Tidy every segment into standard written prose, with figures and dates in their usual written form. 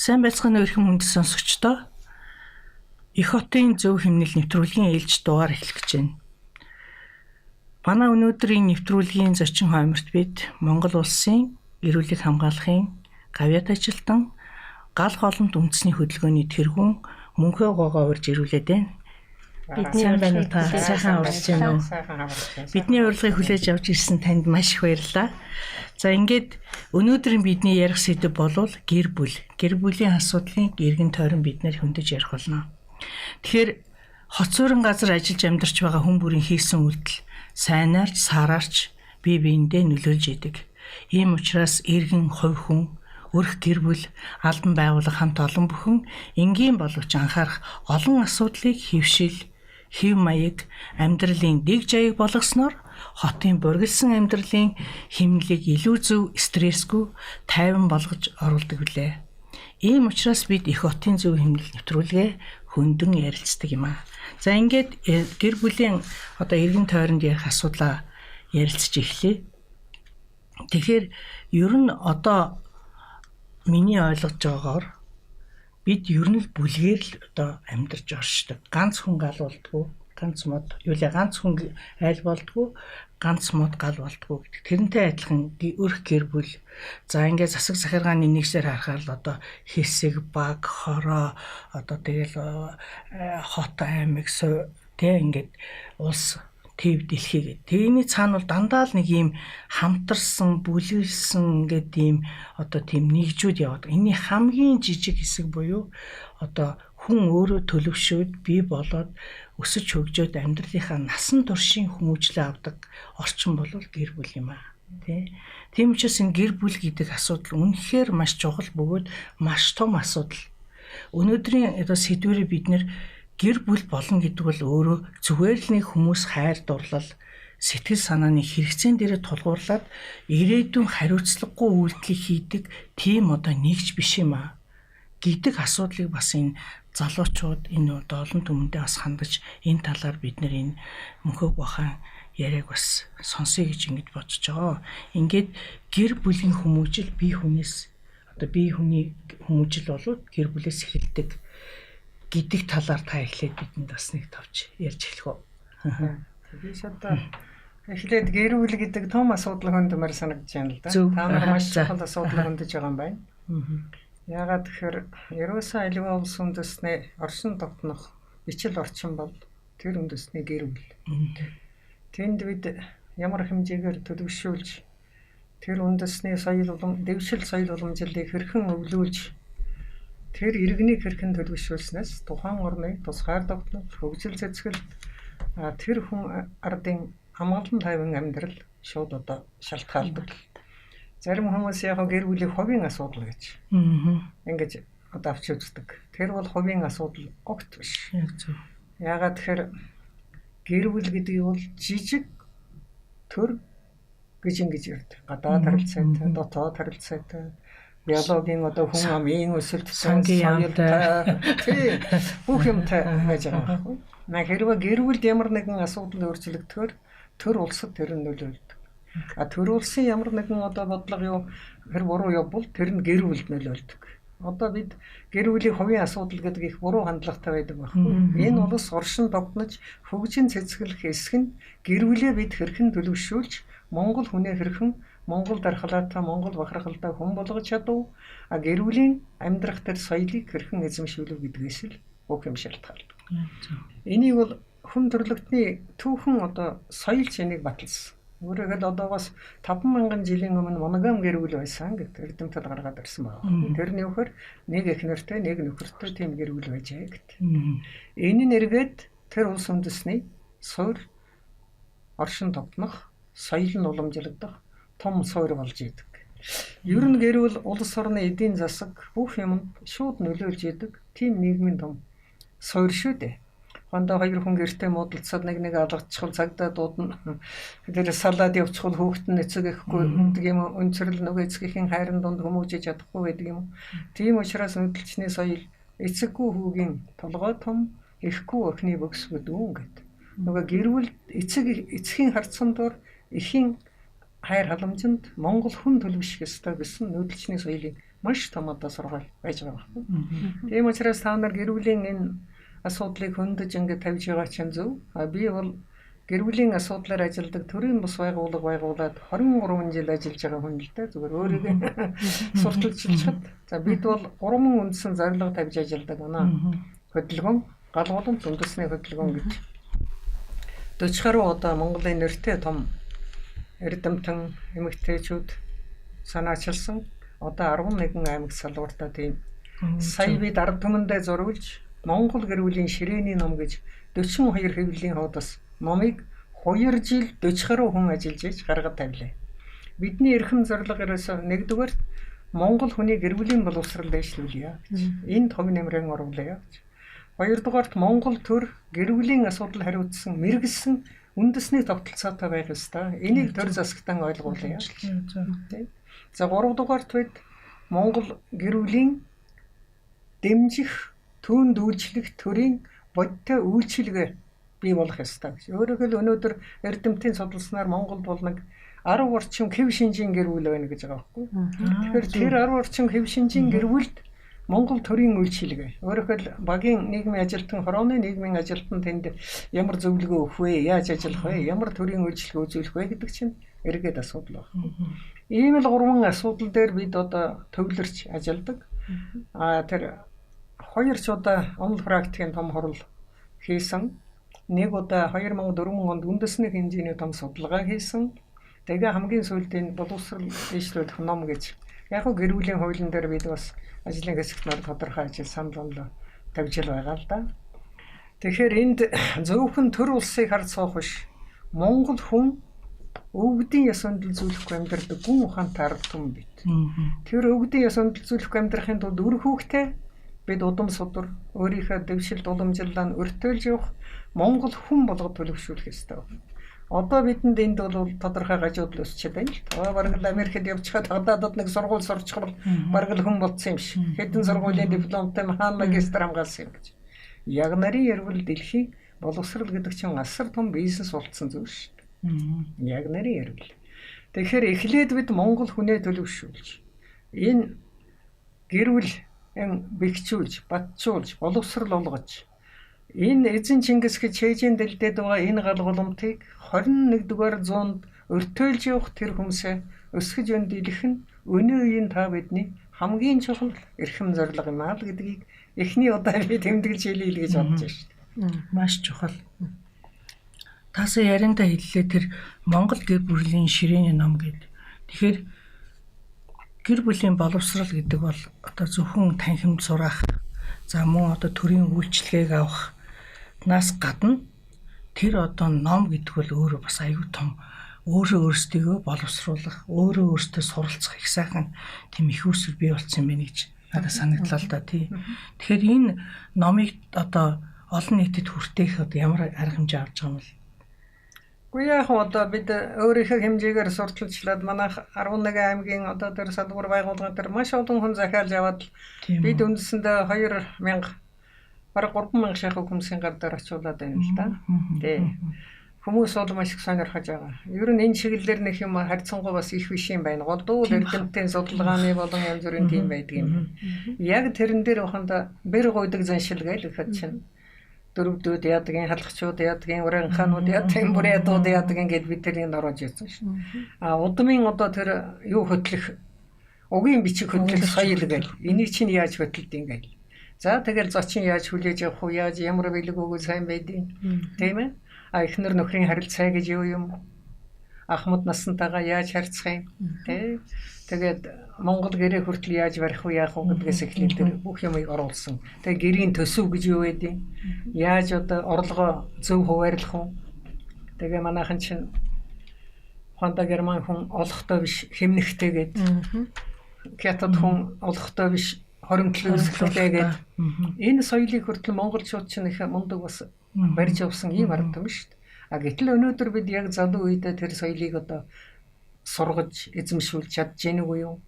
Сайн байцгаана уу эрхэм хүндэт сонсогчдоо. Их хотын зөв хэмнэл нэвтрүүлгийн ээлж дугаар эхлэх гэж байна. Манай өнөөдрийн нэвтрүүлгийн зочин хойморт бид Монгол улсын эрүүлэг хамгаалахын гавьяат ажилтан гал холомт үндэсний хөдөлгөөний тэргүүн Мөнхөө гоогоо урьж ирүүлээд байна. Бидний Сайн байна уу та? Сайхан урьж байна уу? Сайхан хамарч байна. Бидний урилгыг хүлээж авч ирсэн танд маш их баярлалаа. За ингээд өнөөдрийн бидний ярих сэдэв болвол гэр бүл. Гэр бүлийн асуудлыг эргэн тойрон бид нэр хөндөж ярих болно. Тэгэхээр хот суурин газар ажиллаж амьдарч байгаа хүн бүрийн хийсэн үйлдэл сайнаарч сараарч бие биендээ нөлөөлж идэг. Ийм учраас эргэн хувь хүн өрх гэр бүл албан байгууллага хамт олон бүхэн энгийн боловч анхаарах олон асуудлыг хэвшил хэв маяг амьдралын дэг жаяг болгосноор хотын бургилсан амьдралын хэмнэлийг илүү зөв стрессгүй тайван болгож оруулдаг билээ. Ийм учраас бид их хотын зөв хэмнэл нэвтрүүлгээ хөндөн ярилцдаг юм аа. За ингээд гэр бүлийн одоо эргэн тойронд ярих асуудлаа ярилцж эхлэе. Тэгэхээр ер нь одоо миний ойлгож байгаагаар бид ер нь л бүлгээр л одоо амьдарч оршдог. Ганц хүн гал болдгоо, ганц мод юу лээ ганц хүн айл болдгоо, ганц мод гал болдгоо гэдэг. Тэрнтэй адилхан өрх гэр бүл. За ингээд засаг захиргааны нэгсээр харахаар л одоо хэсэг, баг, хороо одоо тэгэл хот аймаг тэ ингээд улс төв дэлхий гэдэг. Тэрний цаана бол дандаа л нэг ийм хамтарсан, бүлэглсэн ингээд ийм одоо тийм нэгжүүд яваад. Энийний хамгийн жижиг хэсэг буюу одоо хүн өөрөө төлөвшөөд бий болоод өсөж хөгжөөд амьдралынхаа насан туршийн хүмүүжлээ авдаг орчин бол гэр бүл юм аа. Тэ. Тийм учраас энэ гэр бүл гэдэг асуудал үнэхээр маш чухал бөгөөд маш том асуудал. Өнөөдрийн одоо сэдвэрээ бид нэр гэр бүл болно гэдэг бол өөрөө зүгээр л нэг хүмүүс хайр дурлал сэтгэл санааны хэрэгцээн дээрээ тулгуурлаад ирээдүйн хариуцлагагүй үйлдэлийг хийдэг тийм одоо нэгж биш юм аа гэдэг асуудлыг бас энэ залуучууд энэ одоо олон түмэндээ бас хандаж энэ талаар бид нэр энэ Мөнхөг бахан яриаг бас сонсъё гэж ингэж бодож байгаа. Ингээд гэр бүлийн хүмүүжил бие хүнээс одоо бие хүний хүмүүжил болоод гэр бүлээс эхэлдэг гэдэг талаар та эхлээд бидэнд бас нэг товч ярьж эхлэх үү. Тэгээс одоо эхлээд гэр бүл гэдэг том асуудал хөндмөр санагдаж байна л да. Зөв. Та нар маш За. чухал асуудал хөндөж байгаа юм байна. Яагаад тэгэхээр ерөөсөө аливаа улс үндэсний оршин тогтнох бичил орчин бол тэр үндэсний гэр бүл. Тэнд бид ямар хэмжээгээр төлөвшүүлж тэр үндэсний соёл улам дэвшил соёл уламжлалыг хэрхэн өвлүүлж тэр иргэнийг хэрхэн төлөвшүүлснээс тухайн орны тусгаар тогтнол, хөгжил цэцгэлт тэр хүн ардын амгалан тайван амьдрал шууд одоо шалтгаалдаг. Зарим хүмүүс яг гэр бүлийн хувийн асуудал гэж ингэж одоо авч үздэг. Тэр бол хувийн асуудал огт биш. Яг зөв. Яагаад тэгэхээр гэр бүл гэдэг бол жижиг төр гэж ингэж ярьдаг. Гадаад харилцаатай, дотоод харилцаатай, биологийн одоо хүн амын өсөлттэй, Сангийн яамтай. тий, бүх юмтай байж байгаа байхгүй. На хэрвээ гэр бүлд ямар нэгэн асуудал өөрчлөгдөхөөр төр улсад тэр нь нөлөөлдөг. А төр улсын ямар нэгэн одоо бодлого юу хэр буруу явбал тэр нь гэр бүлд нөлөөлдөг. Одоо бид гэр бүлийн хувийн асуудал гэдэг их буруу хандлагатай байдаг байхгүй. Энэ улс оршин тогтнож хөгжин цэцгэлэх хэсэг нь гэр бүлээ бид хэрхэн төлөвшүүлж Монгол хүнээ хэрхэн Монгол дархлаатай, Монгол бахархалтай хүн болгож чадав. А гэр бүлийн амьдрах тэр соёлыг хэрхэн эзэмшүүлв гэдгээс л бүх юм шалтгаалдаг. Энийг бол хүн төрлөختний түүхэн одоо соёл энийг баталсан. Өөрөөр хэлбэл одоогоос 5000 жилийн өмнө моногам гэр бүл байсан гэдэг эрдэмтэд гаргаад ирсэн байна. Тэрний үхээр нэг эхнэртэй, нэг нөхөртэй тийм гэр бүл байжээ гэдэг. Энэ нь эргээд тэр улс үндэсний суурь оршин тогтнох, соёл нь уламжлагдах том суурь болж идэг. Ер нь гэр бүл улс орны эдийн засаг бүх юмд шууд нөлөөлж идэг тийм нийгмийн том суурь шүү дээ. Хондоо хоёр хүн гэртээ муудалцаад нэг нэг алгацчихвал цагдаа дуудана. Тэр салаад явчихвал хүүхэд нь эцэг ихгүй гэдэг юм уу? Өнцрөл нөгөө эцгийнхэн хайрын дунд хүмүүжиж чадахгүй байдаг юм уу? Тийм учраас нүүдэлчний соёл эцэггүй хүүгийн толгой том, эхгүй охины бөгс бүдүүн гэдэг. Нөгөө гэр бүл эцэг эцгийн харцсан дур эхийн хайр халамжинд Монгол хүн төлөвшөх ёстой гэсэн нүүдэлчний соёлын маш том одоо сургаал байж байгаа байхгүй. Тийм учраас та нар гэр бүлийн энэ асуудлыг хөндөж ингээд тавьж байгаа чинь зөв. А би бол гэр бүлийн асуудлаар ажилладаг төрийн бус байгууллага байгуулад 23 жил ажиллаж байгаа хүн л дээ. Зүгээр өөрийгөө сурталчилчихад. За бид бол 3 үндсэн зорилго тавьж ажилладаг. Манай хөдөлгөөн гал гуламт үндэсний хөдөлгөөн гэж 40 гаруй одоо Монголын нэртэй том эрдэмтэн эмэгтэйчүүд санаачилсан одоо 11 аймаг салбартаа тийм сая бид ард түмэндээ зориулж Монгол гэр бүлийн ширээний ном гэж 42 хэвлэлийн хуудас номыг 2 жил 40 гаруй хүн ажиллаж иж гаргад тавилаа. Бидний эрхэм зорилго ерөөсөө нэгдүгээр Монгол хүний гэр бүлийн боловсрол дэвшлүүлье гэж. Энд хувь нэмрэн оруулъя гэж. Хоёрдугаарт Монгол төр гэр бүлийн асуудал хариуцсан мэргэсэн үндэсний тогтолцоотой байх ёстой. Энийг төр засагтан ойлгуулъя гэж. За гуравдугаарт бид Монгол гэр бүлийн дэмжих, түүнд үйлчлэх төрийн бодиттой үйлчилгээ бий болох ёстой гэж. Өөрөөр хэлбэл өнөөдөр эрдэмтдийн судалснаар Монголд бол нэг 10 орчим хэв шинжийн гэр бүл байна гэж байгаа байхгүй. Тэгэхээр тэр 10 орчим хэв шинжийн гэр бүлд Монгол төрийн үйлчилгээ. Өөрөөр хэлбэл багийн нийгмийн ажилтан, хорооны нийгмийн ажилтан тэнд ямар зөвлөгөө өгөх вэ? Яаж ажиллах вэ? Ямар төрийн үйлчилгээ үзүүлэх вэ гэдэг чинь эргээд асуудал байна. Ийм л гурван асуудал дээр бид одоо төвлөрч ажилладаг. А тэр хоёр ч удаа онол практикийн том хурал хийсэн. Нэг удаа 2004 онд үндэсний хэмжээний том судалгаа хийсэн. Тэгээ хамгийн сүүлд энэ боловсрол дэвшлүүлэх ном гэж. Яг нь гэр бүлийн хуулийн дээр бид бас ажлын хэсэгт нар тодорхой ажил санал онлоо тавьж л байгаа л да. Тэгэхээр энд зөвхөн төр улсыг харж суух биш. Монгол хүн өвгдийн ёс хөндөл зүйлэхгүй амьдардаг гүн ухаантай ард түмэн бит. Тэр өвгдийн ёс хөндөл зүйлэхгүй амьдрахын тулд үр хүүхдээ бид удам судар өөрийнхөө дэвшилт уламжлалаа нь өртөөлж явах Монгол хүн болгоод төлөвшүүлэх ёстой. Одоо бидэнд энд бол тодорхой гажуудал өсчээд байна л. Одоо бараг л Америкт явчихад гадаадад нэг сургууль сурчихвал бараг л хүн болцсон юм шиг. Хэдэн сургуулийн дипломтой хаан магистр хамгаалсан юм гэж. Яг нарын ярвал дэлхийн боловсрал гэдэг чинь асар том бизнес болцсон зүйл шүү дээ. Яг нарын ярвал. Тэгэхээр эхлээд бид Монгол хүнээ төлөвшүүлж энэ гэр бүл бэхжүүлж, батжуулж, боловсрал олгож энэ эзэн Чингис гэж Чэжин дэлдээд байгаа энэ гал гуламтыг 21-р зуунд өртөөлж явах тэр хүмүүсээ өсгөж өндийлэх нь өнөө үеийн та бидний хамгийн чухал эрхэм зорилго юм аа л гэдгийг эхний удаа би тэмдэглэж хэлье л гэж бодож байна шүү дээ. Маш чухал. Таасаа яриандаа хэллээ тэр Монгол гэр бүлийн ширээний ном гэдэг. Тэгэхээр гэр бүлийн боловсрал гэдэг бол одоо зөвхөн танхимд сурах, за мөн одоо төрийн үйлчилгээг авах нас гадна тэр одоо ном гэдэг бол өөрөө бас аюу том өөрөө өөрсдийгөө боловсруулах, өөрөө өөртөө суралцах их сайхан тийм их үүсвэр бий болсон юм байна гэж надад санагдлаа л да тий. Тэгэхээр энэ номыг одоо олон нийтэд хүртээх одоо ямар арга хэмжээ авч байгаа юм бол? Үгүй яг одоо бид өөрийнхөө хэмжээгээр сурталчлаад манайх 11 аймгийн одоо тэр салбар байгууллагын тэр маш олон хүн захиалж аваад бид үндсэндээ 2000 бараг 3000 шахуу хүмүүсийн гар дээр очиулаад байна л да. Тий. Хүмүүс бол маш их сонирхож байгаа. Ер нь энэ чиглэлээр нэг юм харьцангуй бас их биш юм байна. Голдуу эрдэмтдийн судалгааны болон янз бүрийн тийм байдаг юм. Яг тэрэн дээр баханда бэр гуйдаг заншил гээл ихэд чинь дөрөвдүүд яадаг, халахчууд яадаг, уранхаанууд яадаг, бурятууд яадаг ингээд бид тэрийг оруулж ирсэн шүү. А удмын одоо тэр юу хөтлөх угийн бичиг хөтлөх соёл гээл. Энийг чинь яаж хөтэлдэг гээл. За тэгэл зочин яаж хүлээж авах уу, яаж ямар бэлэг өгөө сайн байдیں۔ Тийм ээ. А эхнэр нөхрийн харилцаа гэж юу юм? Ахмад наснтайгаа яаж харьцах юм? Тэ. Тэгээд Монгол гэрээ хүртэл яаж барих уу, яах уу гэдгээс эхлээл тэр бүх юмыг оруулсан. Тэгээ гэрийн төсөв гэж юу байдیں۔ Яаж одоо орлогоо зөв хуваарлах уу? Тэгээ манайхан чинь Хонда герман хүн олохтой биш хэмнэхтэй гээд. Хятад хүн олохтой биш хоримтлог өсгөлтэй гээд. Энэ соёлыг хүртэл монголчууд чинь их мундаг бас барьж явсан ийм арга юм шүү дээ. А гэтэл өнөөдөр бид яг залуу үедээ тэр соёлыг одоо сургаж эзэмшүүлж чадж гэнэ үгүй юу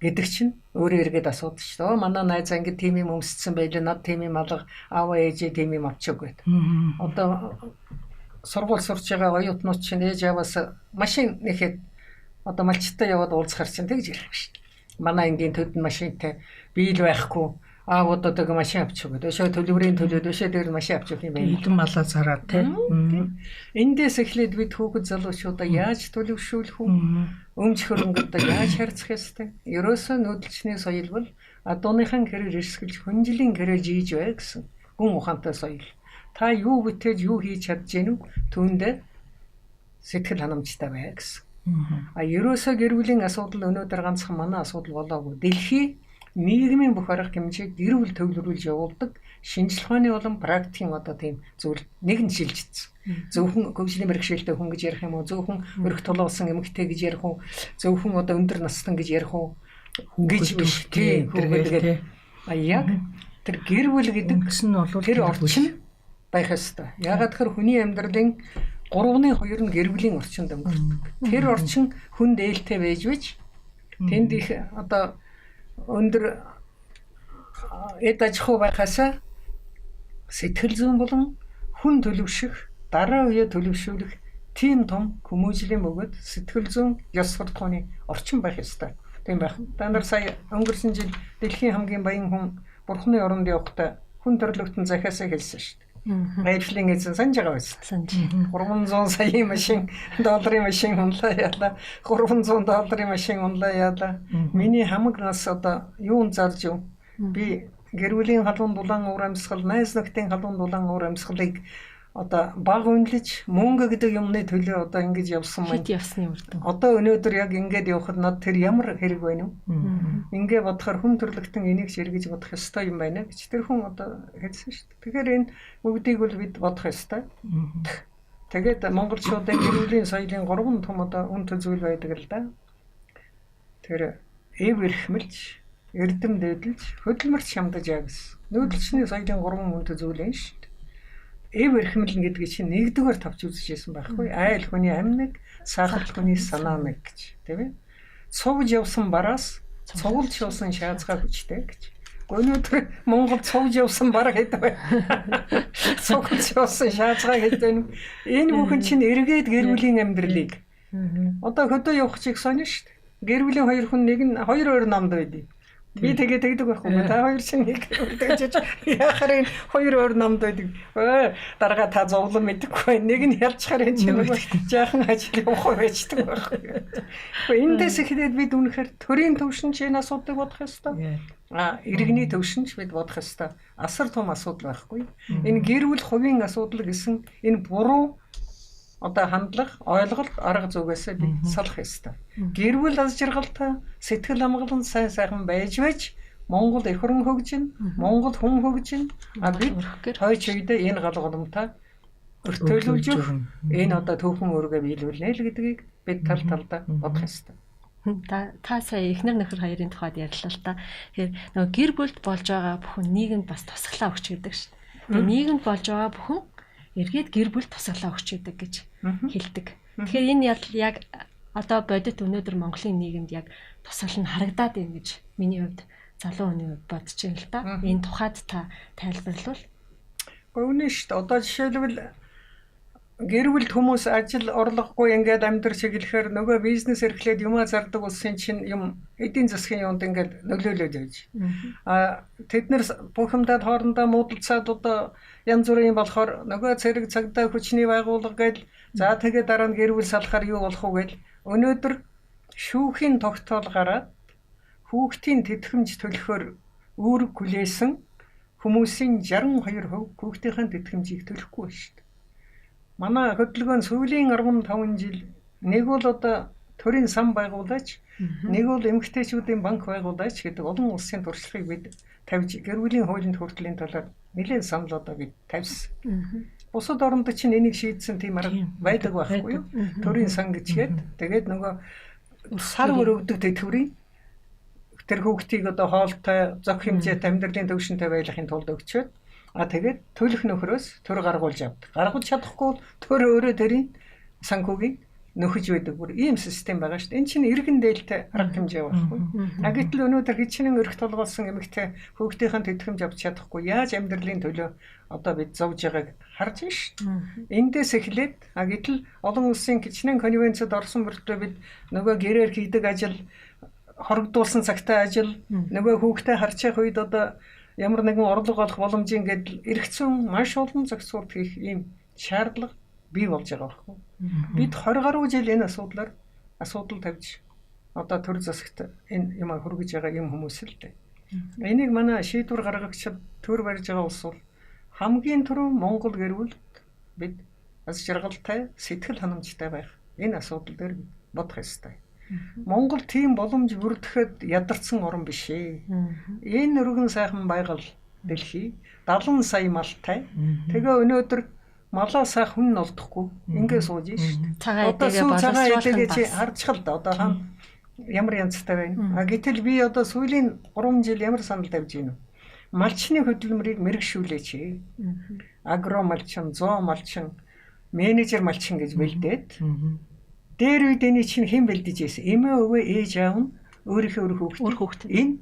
гэдэг чинь өөрөө эргээд асуудал шүү дээ. Манай найз ингээд тийм юм өмссөн байлаа, над тийм юм алга, аава ээжээ тийм юм авчиг гэд. Одоо сургууль сурч байгаа оюутнууд чинь ээж аваас машин нэхэд одоо малчтай яваад уулзахар чинь тэгж ярих шүү дээ. Манай ангийн төд машинтай би л байхгүй. Аавууд одоо машин авчих гэдэг. Өшөө төлөврийн төлөөд өшөө дээр машин авчих юм байна. Хэдэн малаа зараад тий. Эндээс эхлээд бид хүүхэд залуучуудаа яаж төлөвшүүлэх вэ? Өмч хөрөнгөдөө яаж харьцах ёстой? Ерөөсөө нүүдэлчний соёл бол адууныхан хэрээр эрсгэлж хүнжлийн хэрээр жийж бай гэсэн гүн ухаантай соёл. Та юу бүтээж юу хийж чадж гэнэ үү? Түүндээ сэтгэл ханамжтай бай гэсэн. А ерөөсөө гэр бүлийн асуудал өнөөдөр ганцхан манай асуудал болоогүй. Дэлхий нийгмийн бүх арга хэмжээг гэр бүл төвлөрүүлж явуулдаг шинжлэх ухааны болон практикийн одоо тийм зүйл нэг нь шилжчихсэн. Зөвхөн хөгжлийн бэрхшээлтэй хүн гэж ярих юм уу? Зөвхөн өрх тулуулсан эмэгтэй гэж ярих уу? Зөвхөн одоо өндөр настан гэж ярих уу? Гэж биш тий. Хүүхэд. А яг тэр гэр бүл гэдэг нь бол тэр орчин байх ёстой. Яагаад тэгэхээр хүний амьдралын 3/2 нь гэр бүлийн орчинд өнгөрдөг. Тэр орчин хүн дээлтэй байж байж тэнд их одоо өндөр эд аж ахуй байхаасаа сэтгэл зүйн болон хүн төлөвшөх, дараа үеэ төлөвшүүлэх тийм том хүмүүжлийн бөгөөд сэтгэл зүйн ёс суртахууны орчин байх ёстой. Тийм байх. Та нар сая өнгөрсөн жил дэлхийн хамгийн баян хүн Бурхны оронд явахдаа хүн төрлөختөн захиасаа хэлсэн шүү дээ. Байдлын эзэн санаж байгаа биз? Санаж. 300 саяын машин, долларын машин унлаа яалаа. 300 долларын машин унлаа яалаа. Миний хамаг нас одоо юун зарж юу? Би гэр бүлийн халуун дулаан уур амьсгал, найз нөхдийн халуун дулаан уур амьсгалыг одоо баг үнэлж мөнгө гэдэг юмны төлөө одоо ингэж явсан маань. Хэд явсны үр дүн. Одоо өнөөдөр яг ингэж явхад над тэр ямар хэрэг байна вэ? Ингээ бодохоор хүн төрлөختөн энийг ч эргэж бодох ёстой юм байна гэж тэр хүн одоо хэлсэн шүү дээ. Тэгэхээр энэ бүгдийг бол бид бодох ёстой. Тэгээд монголчуудын гэр бүлийн соёлын 3 том одоо үн зүйл байдаг л да. Тэр эв эрхмэлж, эрдэм дээдэлж, хөдөлмөрч хямдаж яа гэсэн. Нүүдэлчний соёлын 3 үн зүйл юм шүү дээ. Эв эрхмэл гэдэг чинь нэгдүгээр тавч үзэж байсан байхгүй. Айл хүний амь нэг, саахал хүний санаа нэг гэж, тийм ээ. Цувж явсан бараас цуглж явсан шаазгаа хүчтэй гэж. Өнөөдөр Монгол цувж явсан бараа гэдэг байна. Цуглж явсан шаазгаа гэдэг байна. Энэ бүхэн чинь эргээд гэр бүлийн амьдралыг. Одоо хөдөө явах чиг сонь шүү дээ. Гэр бүлийн хоёр хүн нэг нь хоёр өөр намд байдیں۔ Би тэгээ тэгдэг байхгүй. Та хоёр чинь нэг тэгж яхаар энэ хоёр өөр намд байдаг. Өө дарга та зовлон мэдэхгүй. Нэг нь ялчхаар энэ чинь жаахан ажил явах байждаг байхгүй. Гэхдээ эндээс эхлээд бид үнэхээр төрийн төвшин ч энэ асуудлыг бодох ёстой. А иргэний төвшин ч бид бодох ёстой. Асар том асуудал байхгүй. Энэ гэр бүл хувийн асуудал гэсэн энэ буруу одоо хандлага, ойлголт, арга зүгээсээ бид салах ёстой. Гэр бүл аз жаргалтай, сэтгэл хангалуун сайн сайхан байж байж Монгол эх орон хөгжинэ, Монгол хүн хөгжинэ. А бид хойч үедээ энэ гал голомтой өртөөлүүлж энэ одоо түүхэн үүргээ биелүүлнэ л гэдгийг бид тал талдаа бодох ёстой. Та сая эхнэр нөхөр хоёрын тухайд ярьлаа л та. Тэгэхээр нөгөө гэр бүлд болж байгаа бүхэн нийгэмд бас тусгалаа өгч гэдэг шин. Тэгээ нийгэмд болж байгаа бүхэн эргээд гэр бүл тусгалаа өгч гэдэг гэж хэлдэг. Тэгэхээр энэ яг одоо бодит өнөөдөр Монголын нийгэмд яг тусгал нь харагдаад байна гэж миний хувьд залуу хүний хувьд бодож байна л да. Энэ тухайд та тайлбарлавал. Үнэн шүү дээ. Одоо жишээлбэл гэр бүлд хүмүүс ажил орлогогүй ингээд амьдрч эхлэхээр нөгөө бизнес эрхлээд юмаа зардаг улсын чинь юм эдийн засгийн юунд ингээд нөлөөлөд байж. А тэд нар бүх юмдаа хоорондоо муудалцаад одоо янз бүрийн болохоор нөгөө цэрэг цагдаа хүчний байгууллага гээл за тэгээ дараа нь гэр бүл салахаар юу болох вэ гээл өнөөдөр шүүхийн тогтоол гараад хүүхдийн тэтгэмж төлөхөөр үүрэг хүлээсэн хүмүүсийн 62% хүүхдийн тэтгэмжийг төлөхгүй байна шүү дээ. Манай хөдөлгөөн сүүлийн 15 жил нэг бол одоо төрийн сан байгуулаач, нэг бол эмэгтэйчүүдийн банк байгуулаач гэдэг олон улсын туршлагыг бид тавьж гэр бүлийн хуулийн хүртлийн талаар нэлээд санал одоо бид тавьсан. Бусад оронд чинь энийг шийдсэн тийм арга байдаг байхгүй юу? Төрийн сан гэчгээд тэгээд нөгөө сар өрөвдөг тэтгэврийн тэр хүүхдийг одоо хоолтой, зөх хэмжээтэй амьдралын төвшөнтэй байлгахын тулд өгчөөд а тэгээд төлөх нөхрөөс төр гаргуулж авдаг. Гаргуулж чадахгүй төр өөрөө тэрийн санхүүгийн нөхөж байдаг. Бүр ийм систем байгаа шүү дээ. Энэ чинь иргэн дээлтэй арга хэмжээ байхгүй. А гэтэл өнөөдөр хичнээн өрх толгойлсон эмэгтэй хүүхдийнхээ тэтгэмж авч чадахгүй яаж амьдралын төлөө одоо бид зовж байгааг харж байна шүү дээ. Эндээс эхлээд а гэтэл олон улсын хичнээн конвенцэд орсон мөртлөө бид нөгөө гэрээр хийдэг ажил Хорогдуулсан цагтай ажил, нөгөө хүүхдээ харчих үед одоо ямар нэгэн орлого олох боломжийн гэдэл эргэцэн маш олон зохицуулт хийх ийм шаардлага бий болж байгаа байхгүй. Бид 20 гаруй жил энэ асуудлаар асуудал тавьж одоо төр засагт энэ юм хөргөж байгаа юм хүмүүс л дээ. Энийг манай шийдвэр гаргагчид төр барьж байгаа улс бол хамгийн түрүү Монгол гэр бүлд бид аз жаргалтай, сэтгэл ханамжтай байх энэ асуудал дээр бодох ёстой. Монгол тийм боломж бүрдэхэд ядарсан орн биш ээ. Энэ өргөн сайхан байгаль дэлхий 70 сая малтай. Тэгээ өнөөдөр малаа сайх хүн нь олдохгүй ингээ сууж шít. Одоо цагаан эдэгээ чи харчих л да. Одоо хам ямар янзтай байна. А гэтэл би одоо сүүлийн 3 жил ямар санал тавьж байна вэ? Малчны хөдөлмөрийг мэрэгшүүлээч. Агро малчин, зоо малчин, менежер малчин гэж бэлдээд. Дээр үед энийг чинь хэн бэлдэж байсан? Эмээ өвөө ээж аав нь өөрийнхөө үр хүүхдэд энэ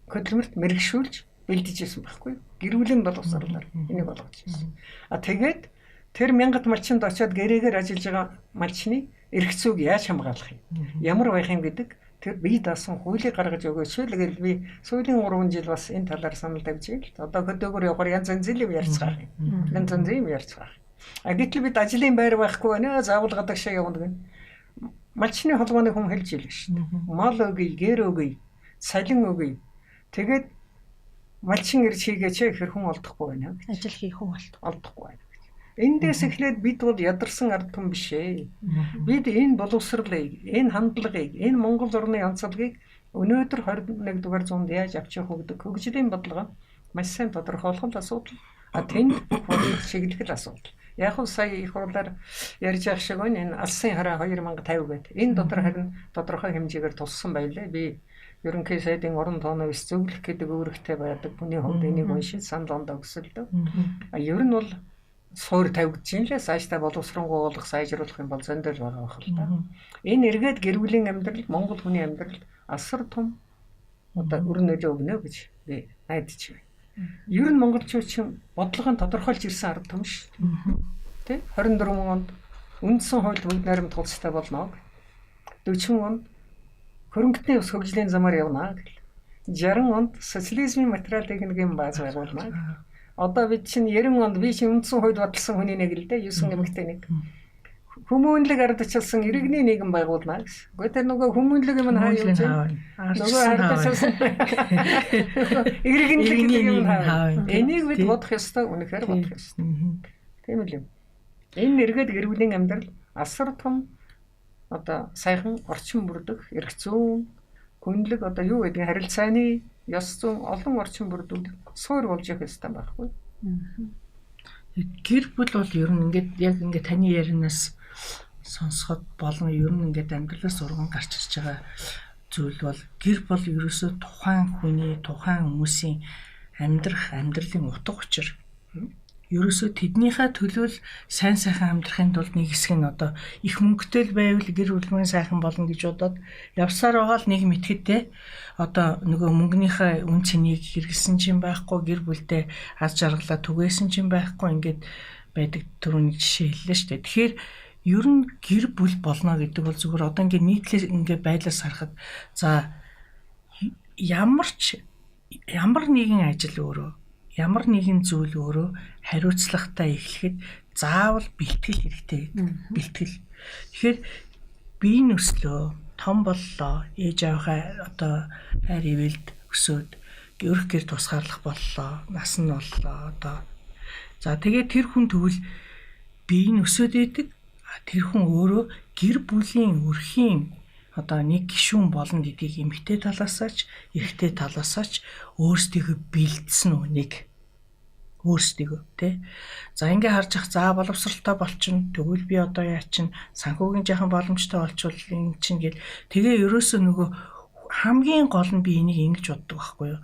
хөдөлмөрт мэрэгшүүлж бэлдэж байсан байхгүй юу? Гэр бүлийн боловсруулаар энийг болгож байсан. А тэгээд тэр мянгат малчинд очиод гэрээгээр ажиллаж байгаа малчны эрх зүйг яаж хамгаалах юм? Ямар байх юм гэдэг тэр бие даасан хуулийг гаргаж өгөөч л гэл би сүүлийн 3 жил бас энэ талаар санал тавьж байна л. Одоо хөдөөгөр явахаар янз янзын юм ярьцгаах юм. Янз янзын юм ярьцгаах. А гэтэл бид ажлын байр байхгүй байна. Заавал гадагшаа явна гэнэ. Малчны холбооны хүн хэлж илээ шүү дээ. Мал өгье, гэр өгье, салин өгье. Тэгээд малчин ирж хийгээч гэхэр хүн олдохгүй байна. Ажил хийх хүн олдохгүй байна. Эндээс эхлээд бид бол ядарсан ард түмэн биш ээ. Бид энэ боловсролыг, энэ хандлагыг, энэ Монгол орны онцлогийг өнөөдөр 21 дугаар зуунд яаж авч явах вэ гэдэг хөгжлийн бодлого маш сайн тодорхойлох л асуудал. А тэнд бүх чиглэх л асуудал. Яг нь сая их хурлаар ярьж байгаа шиг байна. Энэ алсын хараа 2050 гэдэг. Энэ дотор харин тодорхой хэмжээгээр туссан байлаа. Би ерөнхий сайдын орон тооны ус зөвлөх гэдэг үүрэгтэй байдаг. Хүний хувьд энийг уншиж санал ондоо өсөлдөө. А ер нь бол суур тавигдж юм лээ. Цаашдаа боловсронгуй болох, сайжруулах юм бол зөндөл байгаа байх л та. Энэ эргээд гэр бүлийн амьдрал, Монгол хүний амьдрал асар том одоо өр нөлөө өгнө гэж би найдаж байна. Ер нь монголчууд чинь бодлогын тодорхойлж ирсэн ард түмэн шүү дээ. Тэ? 24 онд үндсэн хуульд бүгд найрамдах улстай болно. 40 онд хөрөнгөтний ус хөгжлийн замаар явна гэл. 60 онд социализмын материал техникийн бааз байгуулна. Одоо бид чинь 90 онд би чинь үндсэн хуульд баталсан хүний нэг л дээ 9 эмэгтэй нэг. Хүмүүнлэг ардчилсан иргэний нийгэм байгуулна гэсэн. Гэхдээ тэр нөгөө хүмүүнлэг юм нь хаа юу вэ? Нөгөө ардчилсан иргэнлэг гэдэг юм хаа. Энийг бид бодох ёстой, үнэхээр бодох ёстой. Тийм л юм. Энэ эргээд гэр бүлийн амьдрал асар том одоо сайхан орчин бүрдэх, эрх зүйн, гүнлэг одоо юу гэдэг харилцааны ёс зүйн олон орчин бүрдүүл суур болж явах ёстой байхгүй. Гэр бүл бол ер нь ингээд яг ингээд таны ярианаас сонсоход болон ер нь ингээд амьдралаас урган гарч ирж байгаа зүйл бол гэр бол ерөөсөө тухайн хүний, тухайн хүмүүсийн амьдрах амьдралын утга учир. Ерөөсөө тэднийхээ төлөө л сайн сайхан амьдрахын тулд нэг хэсэг нь одоо их мөнгөтэй л байвал гэр бүлийн сайхан болно гэж бодоод явсаар байгаа л нэг мэтгэдтэй одоо нөгөө мөнгөнийхөө үн цэнийг хэрэгэлсэн чинь байхгүй, гэр бүлдээ аз жаргалаа түгээсэн чинь байхгүй ингээд байдаг түрүүний жишээ хэллээ шүү дээ. Тэгэхээр ер нь гэр бүл болно гэдэг бол зүгээр одоо ингээд нийтлээ ингээд байдлаас харахад за ямар ч ямар нэгэн ажил өөрөө ямар нэгэн зүйл өөрөө хариуцлагатай эхлэхэд заавал бэлтгэл хэрэгтэй гэдэг. Бэлтгэл. Тэгэхээр бие нөслөө, том боллоо, ээж аавынхаа одоо хайр ивэлд өсөөд өрх гэр тусгаарлах боллоо, нас нь боллоо одоо. За тэгээд тэр хүн тэгвэл бие нь өсөөд идэг. Тэр хүн өөрөө гэр бүлийн өрхийн одоо нэг гишүүн болно гэдгийг эмэгтэй талаасаа ч эрэгтэй талаасаа ч өөрсдийгөө бэлдсэн үү нэг өөрсдийгөө тий. За ингээ харж ах за боловсралтай болчихно. Тэгвэл би одоо яа чин санхүүгийн жаахан боломжтой болчвол энэ чинь гэл тэгээ ерөөсөө нөгөө хамгийн гол нь би энийг ингэж боддог байхгүй юу?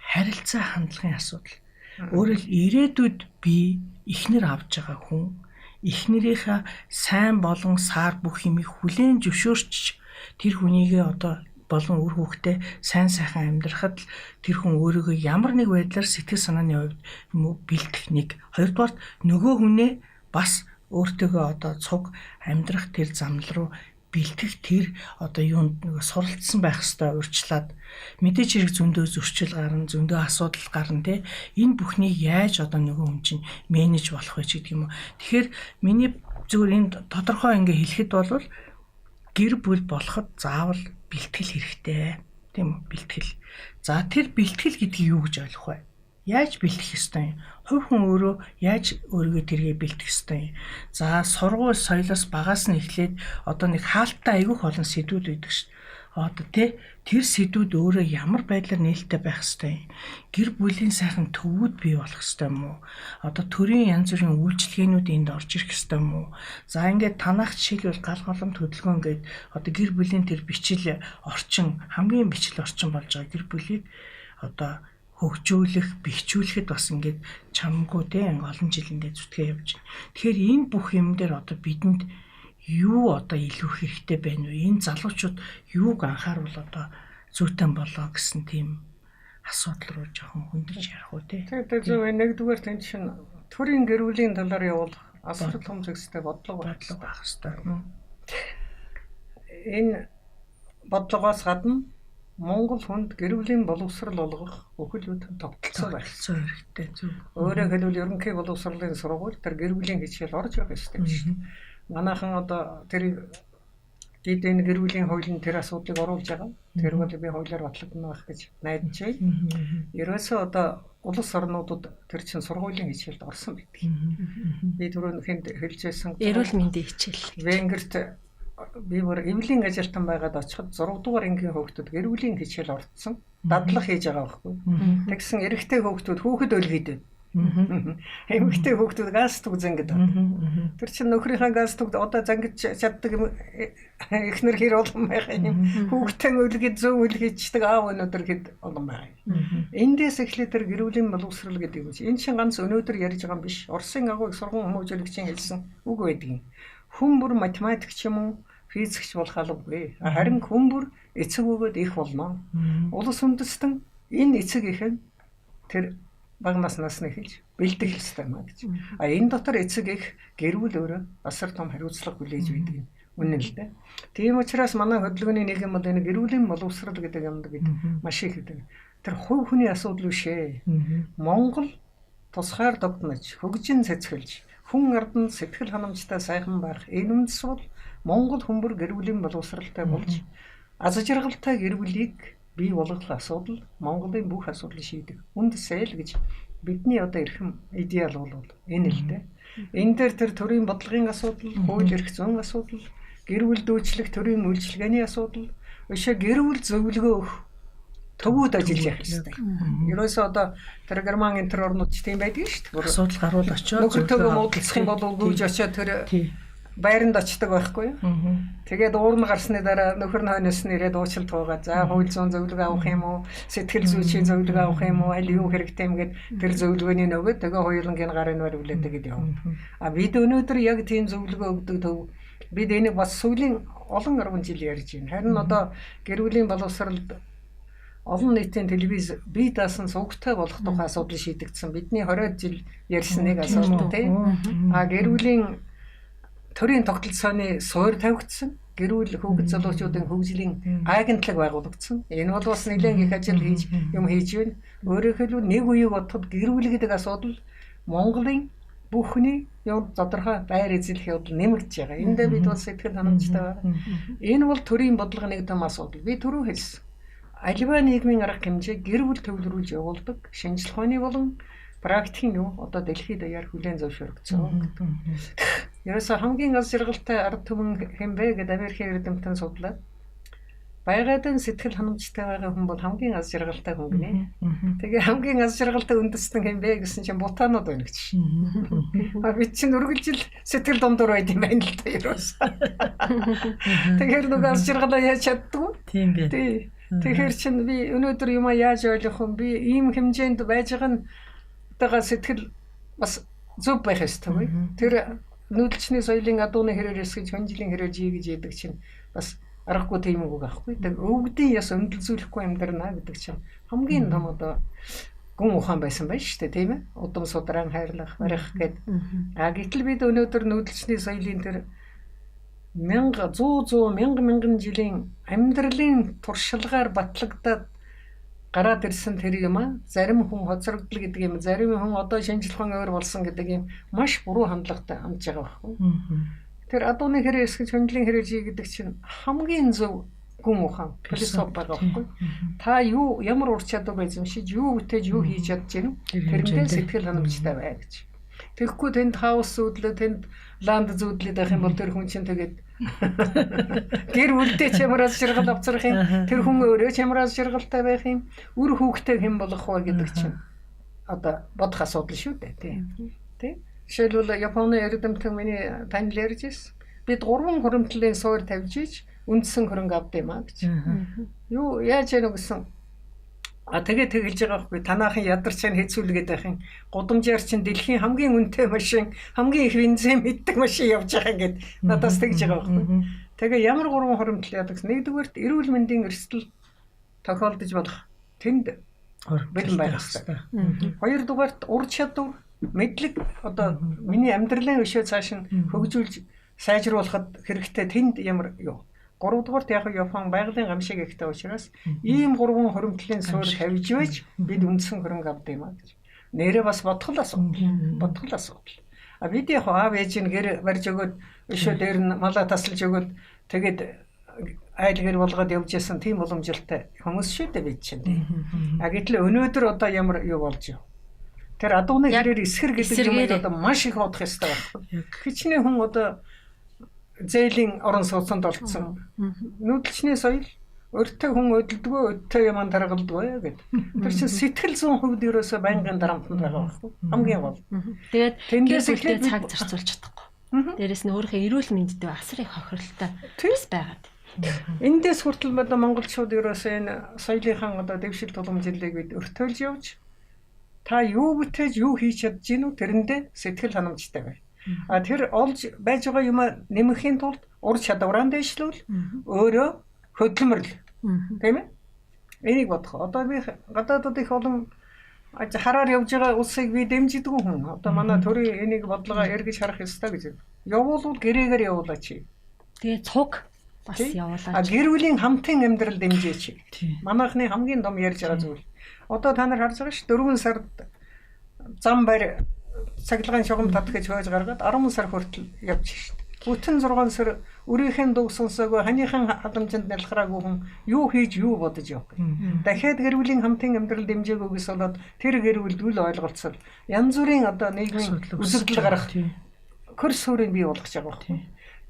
Харилцаа хандлагын асуудал. Өөрөөр ирээдүйд би эхнэр авч байгаа хүн эхнэрийнхээ сайн болон саар бүх юмыг хүлээн зөвшөөрч тэр хүнийгээ одоо болон үр хүүхдээ сайн сайхан амьдрахад л тэр хүн өөрийгөө ямар нэг байдлаар сэтгэл санааны хувьд юм уу бэлтгэх нэг. Хоёрдугаарт нөгөө хүнээ бас өөртөөгөө одоо цуг амьдрах тэр замл руу бэлтгэх тэр одоо юунд нөгөө суралцсан байх хэвээр урьдчилаад мэдээж хэрэг зөндөө зөрчил гарна, зөндөө асуудал гарна те. Энэ бүхнийг яаж одоо нөгөө хүн чинь менеж болох вэ гэдэг юм уу. Тэгэхээр миний зүгээр энэ тодорхой ингээ хэлэхэд бол гэр бүл болоход заавал бэлтгэл хэрэгтэй. Тийм үү? Бэлтгэл. За тэр бэлтгэл гэдгийг юу гэж ойлгох вэ? Яаж бэлтгэх ёстой юм? Хувь хүн өөрөө яаж өөрийгөө тэргээ бэлтгэх ёстой юм? За сургууль соёлоос багаас нь эхлээд одоо нэг хаалттай айгүйх олон сэдвүүд байдаг шүү дээ. Одоо тий тэр сэдвүүд өөрөө ямар байдлаар нээлттэй байх ёстой юм? Гэр бүлийн сайхан төвүүд бий болох ёстой юм уу? Одоо төрийн янз бүрийн үйлчилгээнүүд энд орж ирэх ёстой юм уу? За ингээд танах жишээлбэл гал голомт хөдөлгөөн гээд одоо гэр бүлийн тэр бичил орчин хамгийн бичил орчин болж байгаа гэр бүлийг одоо хөгжүүлэх, бэхжүүлэхэд бас ингээд чамгүй те олон жил ингээд зүтгээ явж байна. Тэгэхээр энэ бүх юм дээр одоо бидэнд юу одоо илүү хэрэгтэй байна вэ? Энэ залуучууд юуг анхааруул одоо зүйтэй болоо гэсэн тийм асуудал руу жоохон хөндөж ярих уу те. Тэгээд зөв нэгдүгээр тэн чинь төрийн гэр бүлийн талаар явуулах асар том зэгстэй бодлого байх хэрэгтэй. Энэ бодлогоос гадна Монгол хүнд гэр бүлийн боловсрал олгох бүхэл бүтэн тогтолцоо байх хэрэгтэй. Зөв. Өөрөөр хэлбэл ерөнхий боловсролын сургууль тэр гэр бүлийн хичээл орж явах ёстой юм шиг. Манайхан одоо тэр бид энэ гэр бүлийн хуулийн тэр асуудлыг оруулж байгаа. Тэр бол би хуулиар батлагдана байх гэж найдаж байна. Ерөөсөө одоо улс орнуудад тэр чинь сургуулийн хичээлд орсон байдаг. Би түрүүн хэнд хэлж байсан. Эрүүл мэндийн хичээл. Венгерт би бүр эвлийн ажилтан байгаад очиход 6 дугаар ангийн хүүхдүүд гэр бүлийн хичээл орцсон. Дадлаг хийж байгаа байхгүй. Тэгсэн эрэгтэй хүүхдүүд хүүхэд өлгийд байна. Эмэгтэй хүүхдүүд галстук зангид байна. Тэр чинь нөхрийнхээ галстук одоо зангиж чаддаг эхнэр хэр олон байгаа юм. Хүүхдээ өлгийд зөв өлгийчдэг аав өнөөдөр хэд олон байгаа юм. Эндээс эхлээд тэр гэр бүлийн боловсрал гэдэг юм чи. Энэ чинь ганц өнөөдөр ярьж байгаа юм биш. Оросын агуу их сургууль хүмүүжүүлэгчийн хэлсэн үг байдаг юм. Хүн бүр математик ч юм уу физикч болох албагүй. Харин хүн бүр эцэг өгөөд их болно. Улс үндэстэн энэ эцэг их нь тэр бага наснаас нь эхэлж бэлдэх ёстой юм а гэж. А энэ дотор эцэг их гэр бүл өөрөө асар том хариуцлага хүлээж байдаг юм. Үнэн л дээ. Тийм учраас манай хөдөлгөөний нэг юм бол энэ гэр бүлийн боловсрал гэдэг юмд бид маш их гэдэг. Тэр хувь хүний асуудал биш ээ. Монгол тусгаар тогтнож, хөгжин цэцгэлж, хүн арданд сэтгэл ханамжтай сайхан байх энэ үндэс бол Монгол хүмүүр гэр бүлийн боловсралтай болж аз жаргалтай гэр бүлийг бий болгох асуудал Монголын бүх асуудлыг шийдэх үндэсээ л гэж бидний одоо эрхэм идеал бол энэ л дээ. Энэ дээр тэр төрийн бодлогын асуудал, хууль эрх зүйн асуудал, гэр бүл дүүчлэх төрийн үйлчилгээний асуудал, өшөө гэр бүл зөвлөгөө өгөх төвүүд ажиллаж явах хэрэгтэй. Ерөөсөө одоо тэр герман энэ төр орнууд ч тийм байдаг шүү дээ. Асуудал гарвал очиод нөхөртөөгөө муудалцах юм бол гүйж очиод тэр байранд очдог байхгүй юу? Тэгээд уурн гарсны дараа нөхөр нь хойноос нь ирээд уучлалт гуйгаад за хууль зүйн зөвлөгөө авах юм уу? Сэтгэл зүйчийн зөвлөгөө авах юм уу? Аль юу хэрэгтэй юм гэд тэр зөвлөгөөний нөгөөд тэгээ хоёулангийн гарын нөр үлээд тэгээд явна. А бид өнөөдөр яг тийм зөвлөгөө өгдөг төв бид энийг бас сүүлийн олон 10 жил ярьж байна. Харин одоо гэр бүлийн боловсролд олон нийтийн телевиз бие даасан сувгтай болох тухай асуудал шийдэгдсэн. Бидний 20 жил ярьсан нэг асуудал тийм. А гэр бүлийн төрийн тогтолцооны суурь тавигдсан. Гэр бүл хүүхэд залуучуудын хөгжлийн агентлаг байгуулагдсан. Энэ бол бас нэлээд их ажил хийж юм хийж байна. Өөрөөр хэлбэл нэг үеийг бодоход гэр бүл гэдэг асуудал Монголын бүхний юм тодорхой байр эзлэх явдал нэмэгдэж байгаа. Эндээ бид бол сэтгэл ханамжтай байгаа. Энэ бол төрийн бодлого нэг том асуудал. Би түрүү хэлсэн. Аливаа нийгмийн арга хэмжээ гэр бүл төвлөрүүлж явуулдаг шинжлэх ухааны болон практикийн юу одоо дэлхийд даяар хүлээн зөвшөөрөгдсөн гэдэг. Ерөөсөө хамгийн аз жаргалтай ард түмэн хэн бэ гэдээ Америкийн эрдэмтэн судлаад байгаад нь сэтгэл ханамжтай байгаа хүн бол хамгийн аз жаргалтай хүн гинэ. Тэгээ хамгийн аз жаргалтай үндэстэн хэн бэ гэсэн чинь бутанууд байна гэж. А бид чинь үргэлжил сэтгэл дундуур байд юм байна л да ерөөсөө. Тэгэхээр нөгөө аз жаргалаа яаж чаддгүй? Тийм бэ. Тий. Тэгэхээр чинь би өнөөдөр юм яаж ойлгох юм? Би ийм хэмжээнд байж байгаа нь одоогоо сэтгэл бас зөв байх ёстой. Тэр нүүдэлчний соёлын адууны хэрээр эсгэж хөнжлийн хэрээр жий гэж яддаг чинь бас аргагүй тийм үг аахгүй. Тэр өвгдийн яс өндөрлзүүлэхгүй амьдрна гэдэг чинь хамгийн том одоо гүн ухаан байсан байж шүү дээ, тийм ээ. Удам судрaan хайрлах, барих гэд. А гэтэл бид өнөөдөр нүүдэлчний соёлын тэр 1000 100 100 мянга мянган жилийн амьдралын туршлагаар батлагдаад гараад ирсэн тэр юм а зарим хүн хоцрогдол гэдэг юм, зарим хүн одоо шинжлэх ухаан өөр болсон гэдэг юм маш буруу хандлагатай хандж байгаа байхгүй. Тэр адууны хэрэг эсгэж хөндлөний хэрэг жий гэдэг чинь хамгийн зөв гүн ухаан философи байгаа байхгүй. Та юу ямар ур чадвар эзэмшиж, юу бүтээж, юу хийж чадж гэнэ тэрэндээ сэтгэл ханамжтай бай гэж. Тэгэхгүй тэнд хаус зүүдлээ, тэнд ланд зүүдлээд байх юм бол тэр хүн чинь тэгээд гэр бүлдээ ч ямар аз жаргал авцрах юм, тэр хүн өөрөө ч ямар аз жаргалтай байх юм, үр хүүхдээ хэн болгох вэ гэдэг чинь одоо бодох асуудал шүү дээ, тий. Тий. Жишээлбэл Японы эрдэмтэн миний танил ярьж ирсэн. Бид 3 хуримтлалын суурь тавьж иж үндсэн хөрөнгө авд юм а гэж. Юу яаж яах гэсэн. А тэгээ тэг хэлж байгаа байхгүй, танаахан ядарч чинь хэцүүлгээд байх юм. Гудамжаар чинь дэлхийн хамгийн үнэтэй машин, хамгийн их бензин мэддэг машин явж байгаа ингээд надаас тэгж байгаа байхгүй. Тэгээ ямар 3 хуримтлал яадаг гэсэн. Нэгдүгээрт эрүүл мэндийн эрсдэл тохиолдож болох. Тэнд бэлэн байх хэрэгтэй. Хоёрдугаарт ур чадвар, мэдлэг одоо миний амьдралын өшөө цааш нь хөгжүүлж сайжруулахад хэрэгтэй, тэнд ямар юу. Гуравдугаарт яг Япон байгалийн гамшиг ихтэй учраас ийм 3 хуримтлалын суурь тавьж байж бид үндсэн хөрөнгө авд юм а гэж. Нэрээ бас бодох л асуудал. Бодох л асуудал. А бид яг аав ээж нь гэр барьж өгөөд өшөө дээр нь малаа тасалж өгөөд тэгээд айл гэр болгоод явж исэн тийм боломжтой хүмүүс шүү дээ бид чинь. А гэтэл өнөөдөр одоо ямар юу болж юу. Тэр адууны хэрээр эсгэр гэдэг юм одоо маш их бодох ёстой байхгүй. Хичнээн хүн одоо зээлийн орон сууцанд олцсон. Нүүдэлчний соёл өртөө хүн өдөлдгөө, өдтөө яман таргалдгүй гэд. Тэр чинь сэтгэл зүйн хувьд ерөөсөө байнгын дарамтанд байгаа байхгүй. Хамгийн гол. Тэгээд тэндээс эхлээд цаг зарцуулж чадахгүй. Дээрээс нь өөрийнхөө эрүүл мэндэд асар их хохиролтой бас байгаад. Эндээс хүртэл одоо монголчууд ерөөсөө энэ соёлынхаа одоо дэвшил тулгамжлалыг бид өртөөлж явж та юу бүтээж юу хийж чадж гинүү тэрэндээ сэтгэл ханамжтай бай. А тэр олж байж байгаа юм нэмэхийн тулд ур чадвараа дэвшлүүл өөрөө хөдөлмөрлө. Тийм ээ? Энийг бодох. Одоо би гадаадд их олон хараар явж байгаа улсыг би дэмжидэггүй хүн. Одоо манай төрийн энийг бодлогоо эргэж харах ёстой гэж. Явуулвал гэрээгээр явуулаач. Тэгээ цуг бас явуулаач. А гэр бүлийн хамтын амьдрал дэмжээч. Манайхны хамгийн том ярьж байгаа зүйл. Одоо та нар харж байгаа ш 4 сард зам барь цахилгаан шугам татах гэж хойж гаргаад 10 сар хүртэл явж шít. Бүтэн 6 сар өрийнхээ дуу сонсоогүй, ханыхын халамжинд нялхраагүй хүн юу хийж юу бодож явах вэ? Дахиад гэр бүлийн хамтын амьдрал дэмжээгүйгээс болоод тэр гэр бүлд үл ойлголцол янз бүрийн одоо нийгмийн үзэгдэл гарах хөр суурийг бий болгож байгаа байхгүй.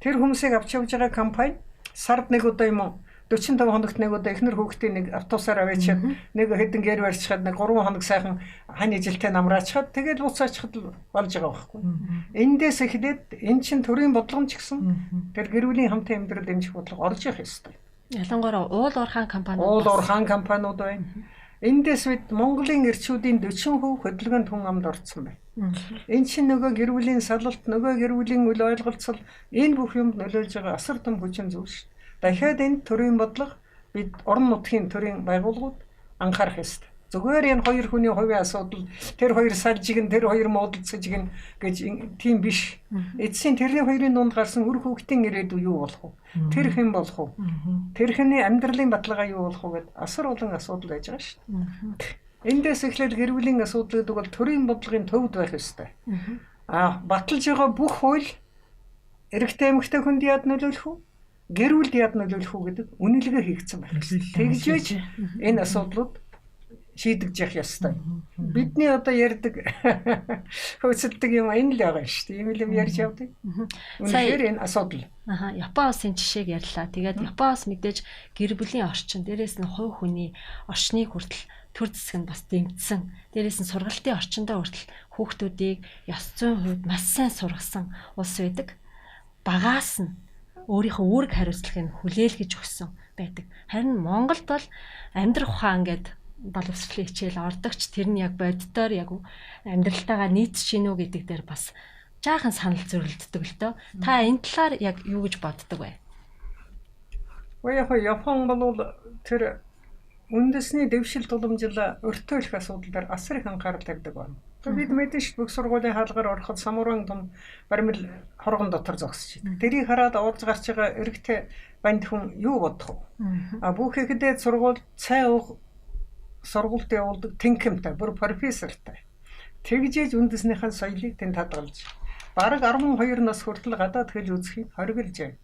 Тэр хүмүүсийг авч явж байгаа компани сард нэг удаа юм уу 45 хоногт нэг удаа эхнэр хүүхдийн нэг автобусаар аваачаад нэг хэдэн гэр барьчихад нэг 3 хоног сайхан хань ижилтэй намраачхад тэгээд буцаачхад болж байгаа байхгүй. Эндээс эхлээд эн чин төрийн бодлого ч гэсэн тэр гэр бүлийн хамтын амьдрал дэмжих бодлого орж явах ёстой. Ялангуяа уул уурхаан компаниуд. Уул уурхаан компаниуд байна. Эндээс бид Монголын эрчүүдийн 40% хөдөлгөөнд хүн амд орцсон байна. Энэ чинь нөгөө гэр бүлийн салалт, нөгөө гэр бүлийн үл ойлголцол энэ бүх юмд нөлөөлж байгаа асар том хүчин зүйл шүү дээ. Дахиад энэ төрийн бодлого бид орон нутгийн төрийн байгууллагууд анхаарах ёстой. Зүгээр энэ хоёр хүний хувийн асуудал, тэр хоёр салжигэн, тэр хоёр муудалцажигэн гэж тийм биш. Эцсийн тэрний хоёрын дунд гарсан үр хүүхдийн ирээдүй юу болох вэ? Тэр хэн болох вэ? Тэр хний амьдралын баталгаа юу болох вэ гэд асар олон асуудал байж байгаа шүү дээ. Эндээс эхлээд гэр бүлийн асуудал гэдэг бол төрийн бодлогын төвд байх ёстой. А баталж байгаа бүх хууль эрэгтэй эмэгтэй хүнд яад нөлөөлөх үү? Гэр бүлд яад нөлөөлөх үү гэдэг үнэлгээ хийгдсэн байх. Тэгж байж энэ асуудлууд шийдэгж явах ёстой. Бидний одоо ярьдаг хөөцөлдөг юм энэ л байгаа шүү дээ. Ийм л юм ярьж явдаг. Үнэхээр энэ асуудал. Аха, Япон улсын жишээг ярьлаа. Тэгээд Япон улс мэдээж гэр бүлийн орчин, дээрээс нь хувь хүний орчныг хүртэл төр зэсэг нь бас дэмжсэн. Дээрээс нь сургалтын орчиндөө хүртэл хүүхдүүдийг ёс зүйн хувьд маш сайн сургасан улс байдаг. Багаас нь өөрийнхөө үүрэг хариуцлагыг хүлээлгэж өгсөн байдаг. Харин Монголд бол амьдрах ухаан гэдэг боловсролын хичээл ордогч тэр нь яг боддоор яг амьдралтайгаа нийцж гинүү гэдэг дээр бас жаахан санал зөрөлддөг л дөө. Та энэ талаар яг юу гэж боддог вэ? Уу яг Япон бол тэр үндэсний дэвшил туламжил өртөөлөх асуудал дээр асар их анхаарал тавьдаг байна. Бид мэдэн шүү, бүх сургуулийн хаалгаар ороход самуран том баримл хоргон дотор зогсож байдаг. Тэрийг хараад уулз гарч байгаа эрэгтэй банд хүн юу бодох вэ? А бүх ихэдээ сургууль цай уух сургуульд явуулдаг тэнхимтэй, бүр профессортай. Тэгжээж үндэснийхэн соёлыг тэнд хадгалж бараг 12 нас хүртэл гадаад хэл үзэхийг хоригложээ.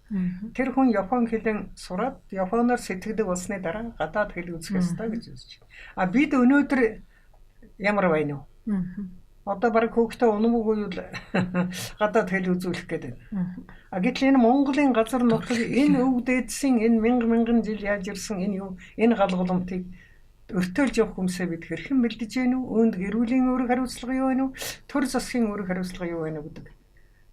Тэр хүн Япон хэлэн сураад Японоор сэтгэдэг болсны дараа гадаад хэл үзэх ёстой гэж үзэж. А бид өнөөдөр ямар байна вэ? Одоо бараг хүүхдээ унамгүй юу гадаад хэл үзүүлэх гээд байна. А гэтэл энэ Монголын газар нутаг энэ өв дээдсийн энэ мянга мянган жил яаж ирсэн энэ юу энэ гал гулмтыг өртөөлж явах хүмүүсээ бид хэрхэн бэлдэж гэнэ үү? Үүнд гэрүүлийн үүрэг хариуцлага юу вэ? Төр засгийн үүрэг хариуцлага юу вэ гэдэг.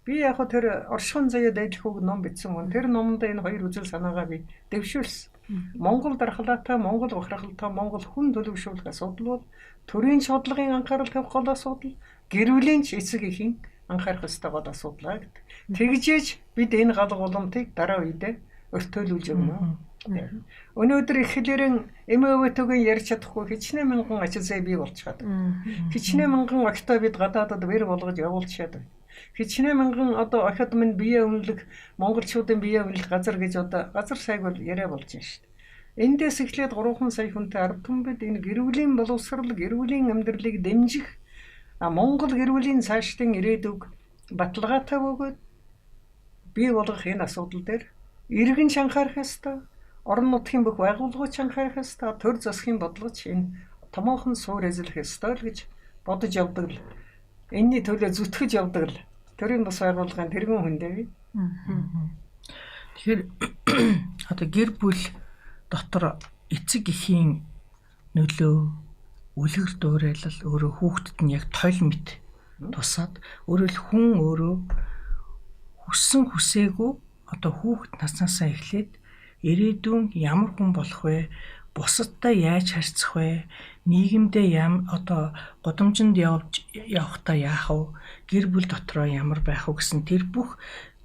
Би яг хөө тэр оршихуйн заяа дайдлахуйг ном бичсэн хүн. Тэр номонд энэ хоёр үзэл санаагаа би дэвшүүлсэн. Монгол дархлаатай, Монгол бахархалтай, Монгол хүн төлөвшүүлэх асуудал бол төрийн шуудлагын анхаарал тавих гол асуудал, гэр бүлийн ч эцэг эхийн анхаарах ёстой гол асуудал гэдэг. Тэгжээж бид энэ гал гулмтыг дараа үедээ өртөөлүүлж өгнө. Өнөөдөр их хэлээрэн эмээвэтөгийн ярьж чадахгүй хичнээн мянган ачил зай бий болчиход. Хичнээн мянган охидоо бид гадаадад вэр болгож явуулчихад. Хичнээн мянган одоо охид минь бие үнэлэх монголчуудын бие үнэлэх газар гэж одоо газар сайг бол яриа болж байна шүү дээ. Эндээс эхлээд 3 сая хүнтэй 10 түмэд энэ гэр бүлийн боловсрол, гэр бүлийн амьдралыг дэмжих Монгол гэр бүлийн цаашдын ирээдүг баталгаатай бөгөөд бий болгох энэ асуудал дээр иргэн ч анхаарах ёстой, орон нутгийн бүх байгууллагууд ч анхаарах ёстой, төр засгийн бодлогоч энэ томоохон суур эзлэх ёстой л гэж бодож явдаг л энэний төлөө зүтгэж явдаг л төрийн бус байгууллагын тэргүүн хүндээ би. Тэгэхээр одоо гэр бүл дотор эцэг эхийн нөлөө, үлгэр дуурайлал өөрөө хүүхдэд нь яг тойл мэт тусаад өөрөөр хүн өөрөө хүссэн хүсээгүй одоо хүүхэд наснаасаа эхлээд ирээдүйн ямар хүн болох вэ? Бусадтай яаж харьцах вэ? Нийгэмдээ одоо гудамжинд явж явахдаа яах вэ? Гэр бүл дотроо ямар байх вэ гэсэн тэр бүх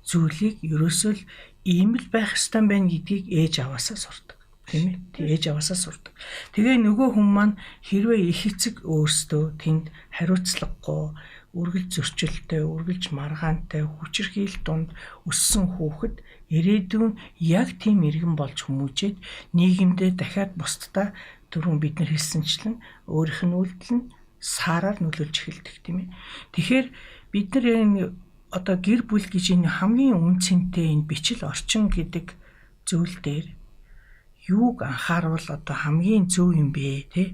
зүйлийг ерөөсөө л ийм л байх ёстой байна гэдгийг ээж аваасаа сурдаг. Тийм ээ? Тэг ээж аваасаа сурдаг. Тэгээ нөгөө хүн маань хэрвээ их эцэг өөрсдөө тэнд хариуцлагагүй, үргэлж зөрчилтэй, үргэлж маргаантай, хүчирхийлэл дунд өссөн хүүхэд ирээдүйн яг тийм иргэн болж хүмүүжээд нийгэмдээ дахиад бусдаа түрүүн бид нар хэлсэнчлэн өөрийнх нь үйлдэл нь саараар нөлөөлж эхэлдэг тийм ээ. Тэгэхээр бид нар энэ одоо гэр бүл гэж энэ хамгийн үн цэнтэй энэ бичил орчин гэдэг зүйл дээр юуг анхаарвал одоо хамгийн зөв юм бэ те?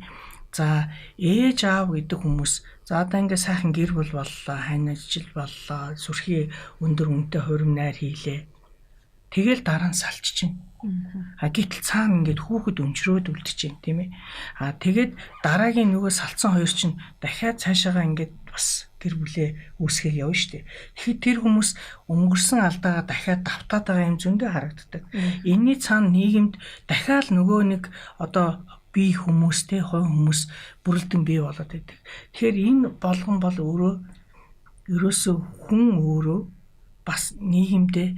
За ээж аав гэдэг хүмүүс за одоо ингээ сайхан гэр бүл боллоо, хань ажил боллоо, сүрхий өндөр үнэтэй хурим найр хийлээ. Тэгэл дараа нь салччихэв. А гэтэл цаана ингээд хүүхэд өнчрөөд үлдчихэв тийм ээ. А тэгээд дараагийн нөгөө салцсан хоёр чинь дахиад цаашаагаа ингээд бас гэр бүлээ үүсгэх явна шүү дээ. Тэгэхээр тэр хүмүүс өнгөрсөн алдаагаа дахиад давтаад байгаа юм зөндөө харагддаг. Энийний цаана нийгэмд дахиад нөгөө нэг одоо бие хүмүүстэй хувь хүмүүс бүрэлдэн бий болоод байдаг. Тэгэхээр энэ болгон бол өөрөө ерөөсөө хүн өөрөө бас нийгэмдээ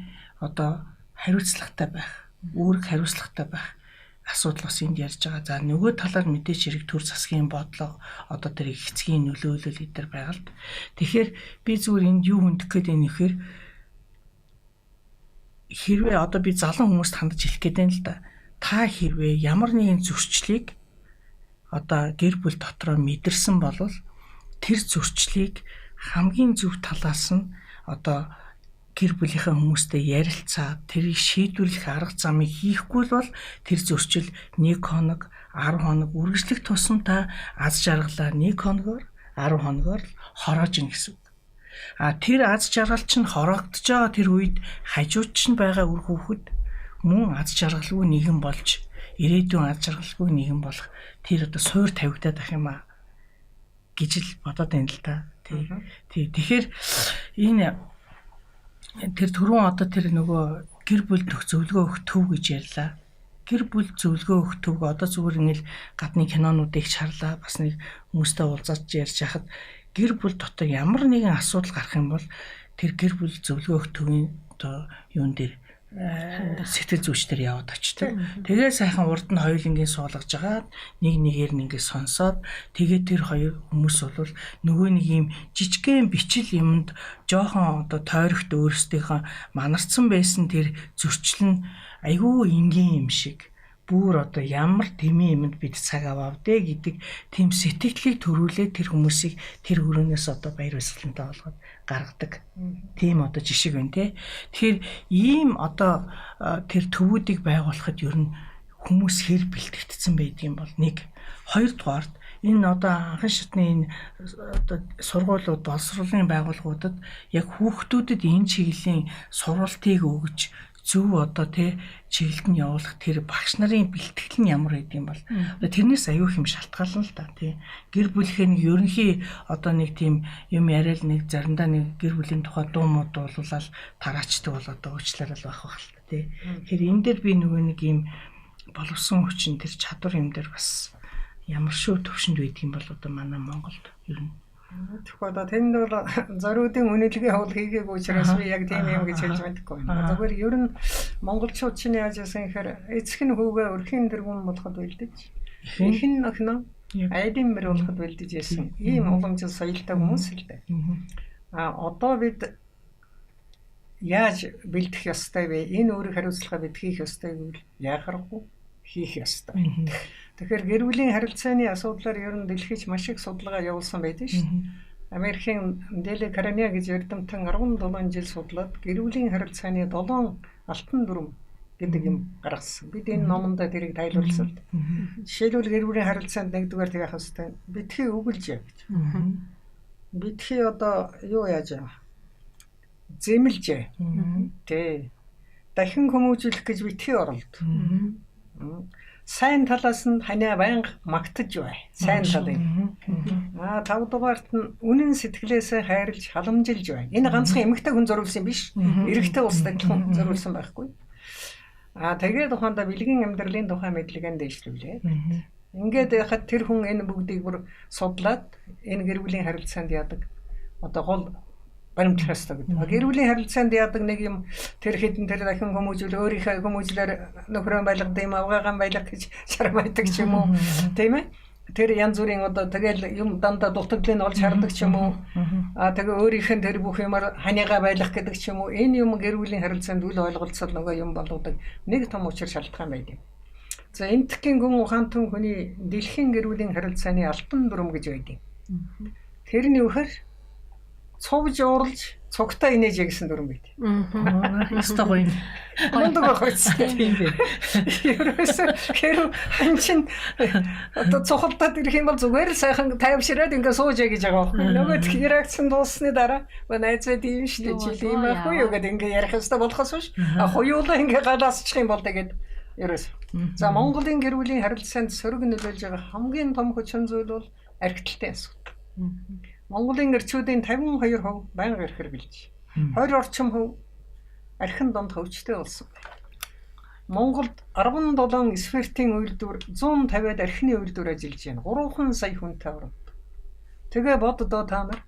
одоо хариуцлагатай байх, үүрэг хариуцлагатай байх асуудал бас энд ярьж байгаа. За нөгөө талаар мэдээч хэрэг төр засгийн бодлого одоо тэр их эцгийн нөлөөлөл эдэр байгаа л. Тэгэхээр би зүгээр энд юу хөндөх гээд байна гэхээр хэрвээ одоо би залуу хүмүүст хандаж хэлэх гээд байна л да. Та хэрвээ ямар нэгэн зөрчлийг одоо гэр бүл дотроо мэдэрсэн бол тэр зөрчлийг хамгийн зөв талаас нь одоо гэр бүлийнхээ хүмүүстэй ярилцаад тэрийг шийдвэрлэх арга замыг хийхгүй бол тэр зөрчил 1 хоног, 10 хоног үргэлжлэх тусам та аз жаргалаа 1 хоногоор, 10 хоногоор л хороож ийн гэсэн үг. А тэр аз жаргал чинь хороогдож байгаа тэр үед хажууд чинь байгаа үр хүүхэд мөн аз жаргалгүй нэгэн болж ирээдүйн аз жаргалгүй нэгэн болох тэр одоо суур тавигдаад ах юм а гэж л бодоод байна л да. Тий. Тэгэхээр энэ тэр түрүүн одоо тэр нөгөө гэр бүл зөвлөгөө өгөх төв гэж ярьлаа. Гэр бүл зөвлөгөө өгөх төв одоо зүгээр ингээл гадны кинонуудыг чарлаа. Бас нэг хүмүүстэй уулзаж ярьж хахад гэр бүл дотор ямар нэгэн асуудал гарах юм бол тэр гэр бүл зөвлөгөө өгөх төвийн одоо юун дээр Сэтгэл зүйчдэр яваад очдог. Тэгээ сайхан урд нь хоёулангийн суулгаж агаад нэг нэгээр нь ингээд сонсоод тэгээ тэр хоёр хүмүүс бол нөгөө нэг юм жижигхэн бичил юмд жоохон одоо тойрогт өөрсдийнхөө манарцсан байсан тэр зөрчил нь айгүй энгийн юм шиг бүр одоо ямар тэмээ юмд бид цаг авав дээ гэдэг тийм сэтгэлийг төрүүлээд тэр хүмүүсийг тэр өрөөнөөс одоо баяр баясгалантай болгоод гаргадаг. Тийм одоо жишг байна те. Тэгэхээр ийм одоо тэр төвүүдийг байгуулахад ер нь хүмүүс хэр бэлтгэгдсэн байдгийн бол нэг. Хоёрдугаарт энэ одоо анхан шатны энэ одоо сургуулиуд, боловсролын байгууллагуудад яг хүүхдүүдэд энэ чиглэлийн сургалтыг өгж зөв одоо тий чиглэлд нь явуулах тэр багш нарын бэлтгэл нь ямар байд юм бол одоо тэрнээс аюух юм шалтгаална л да тий. Гэр бүлийнхээ нэг ерөнхий одоо нэг тийм юм яриад нэг заримдаа нэг гэр бүлийн тухай дуу муу дуулуулаад тараачдаг бол одоо уучлаарай л байх байх л та тий. Тэгэхээр энэ дээр би нөгөө нэг юм боловсон хүчин тэр чадвар юм дээр бас ямар шүү төвшөнд байдаг юм бол одоо манай Монголд ер нь. Тэгэхгүй одоо тэнд бол зориудын үнэлгээ бол хийгээгүй учраас би яг тийм юм гэж хэлж мэдэхгүй байна. Зүгээр ер нь монголчууд чинь яаж яасан гэхээр эцэг нь хүүгээ өрхийн дэргүн болоход бэлдэж, эх нь охиноо айлын мөр болоход бэлдэж яасан. Ийм уламжлал соёлтой хүмүүс л дээ. А одоо бид яаж бэлдэх ёстой вэ? Энэ өөрийн хариуцлага бид хийх ёстой гэвэл яахаргүй хийх ёстой. Тэгэхээр гэр бүлийн харилцааны асуудлаар ер нь дэлхийд маш их судалгаа явуулсан байдаг шүү дээ. Америкийн Дели Карания гэж эрдэмтэн 17 жил судлаад гэр бүлийн харилцааны 7 алтан дүрм гэдэг юм гаргасан. Бид энэ номондоо тэрийг тайлбарласан л. Жишээлбэл гэр бүлийн харилцаанд нэгдүгээр тэг яах ёстой. Битгий үгэлж яа гэж. Битгий одоо юу яаж яа? Зэмлж. Тэ. Дахин хүмүүжүүлэх гэж битгий оролд. Сайн талаас нь ханиа байнга магтаж бай. Сайн талыг. Аа 5 дугаарт нь үнэн сэтгэлээсээ хайрлж халамжилж бай. Энэ ганцхан эмэгтэй хүн зориулсан биш. Эрэгтэй улсад адилхан зориулсан байхгүй. Аа тэгээд тухайдаа бэлгийн амьдралын тухай мэдлэгэнд дэвшлүүлээ. Ингээд яхад тэр хүн энэ бүгдийг бүр судлаад энэ гэр бүлийн харилцаанд яадаг одоо гол баримтлах ёстой гэдэг. Гэр бүлийн харилцаанд яадаг нэг юм тэр хэдэн тэр дахин хүмүүжүүл өөрийнхөө хүмүүжлээр нөхрөө байлгадаг юм авгаагаан байлгах гэж шармайдаг ч юм уу, тийм ээ. Тэр янз бүрийн одоо тэгэл юм дандаа дутагдлыг олж хардаг ч юм уу. Аа тэгээ өөрийнх нь тэр бүх юмар ханигаа байлгах гэдэг ч юм уу. Энэ юм гэр бүлийн харилцаанд үл ойлголцол нөгөө юм болоодаг нэг том учир шалтгаан байдаг. За энтхийн гүн ухаантан хүний дэлхийн гэр бүлийн харилцааны алтан дүрм гэж байдаг. Тэрний үхэр цувж ууралж цугтаа инээж гэсэн дүрм байт. Ёстой гоё юм. Мундаг байх байсан. Тийм бэ. Ерөөсөө хэрв хан чин одоо цухалдаад ирэх юм бол зүгээр л сайхан тайвшираад ингээ сууж яа гэж байгаа байхгүй. Нөгөө реакцэн дууссаны дараа найзаа тийм шүү дээ. Чи тийм байхгүй юу гэдэг ингээ ярих ёстой болохоос биш. А хуйлаа ингээ галаасчих юм бол тэгээд ерөөс. За Монголын гэр бүлийн харилцаанд сөрөг нөлөөлж байгаа хамгийн том хүчин зүйл бол архиталтай асуудал. Монголын эрчүүдийн 52% байнга эрх хэрэглэж, 20 орчим хувь архин донд хөвчтэй болсон. Монголд 17 сфертийн үйлдвэр 150-ад архины үйлдвэр ажиллаж байна. 3 сая хүнтэй оронд. Тэгээ боддоо та нар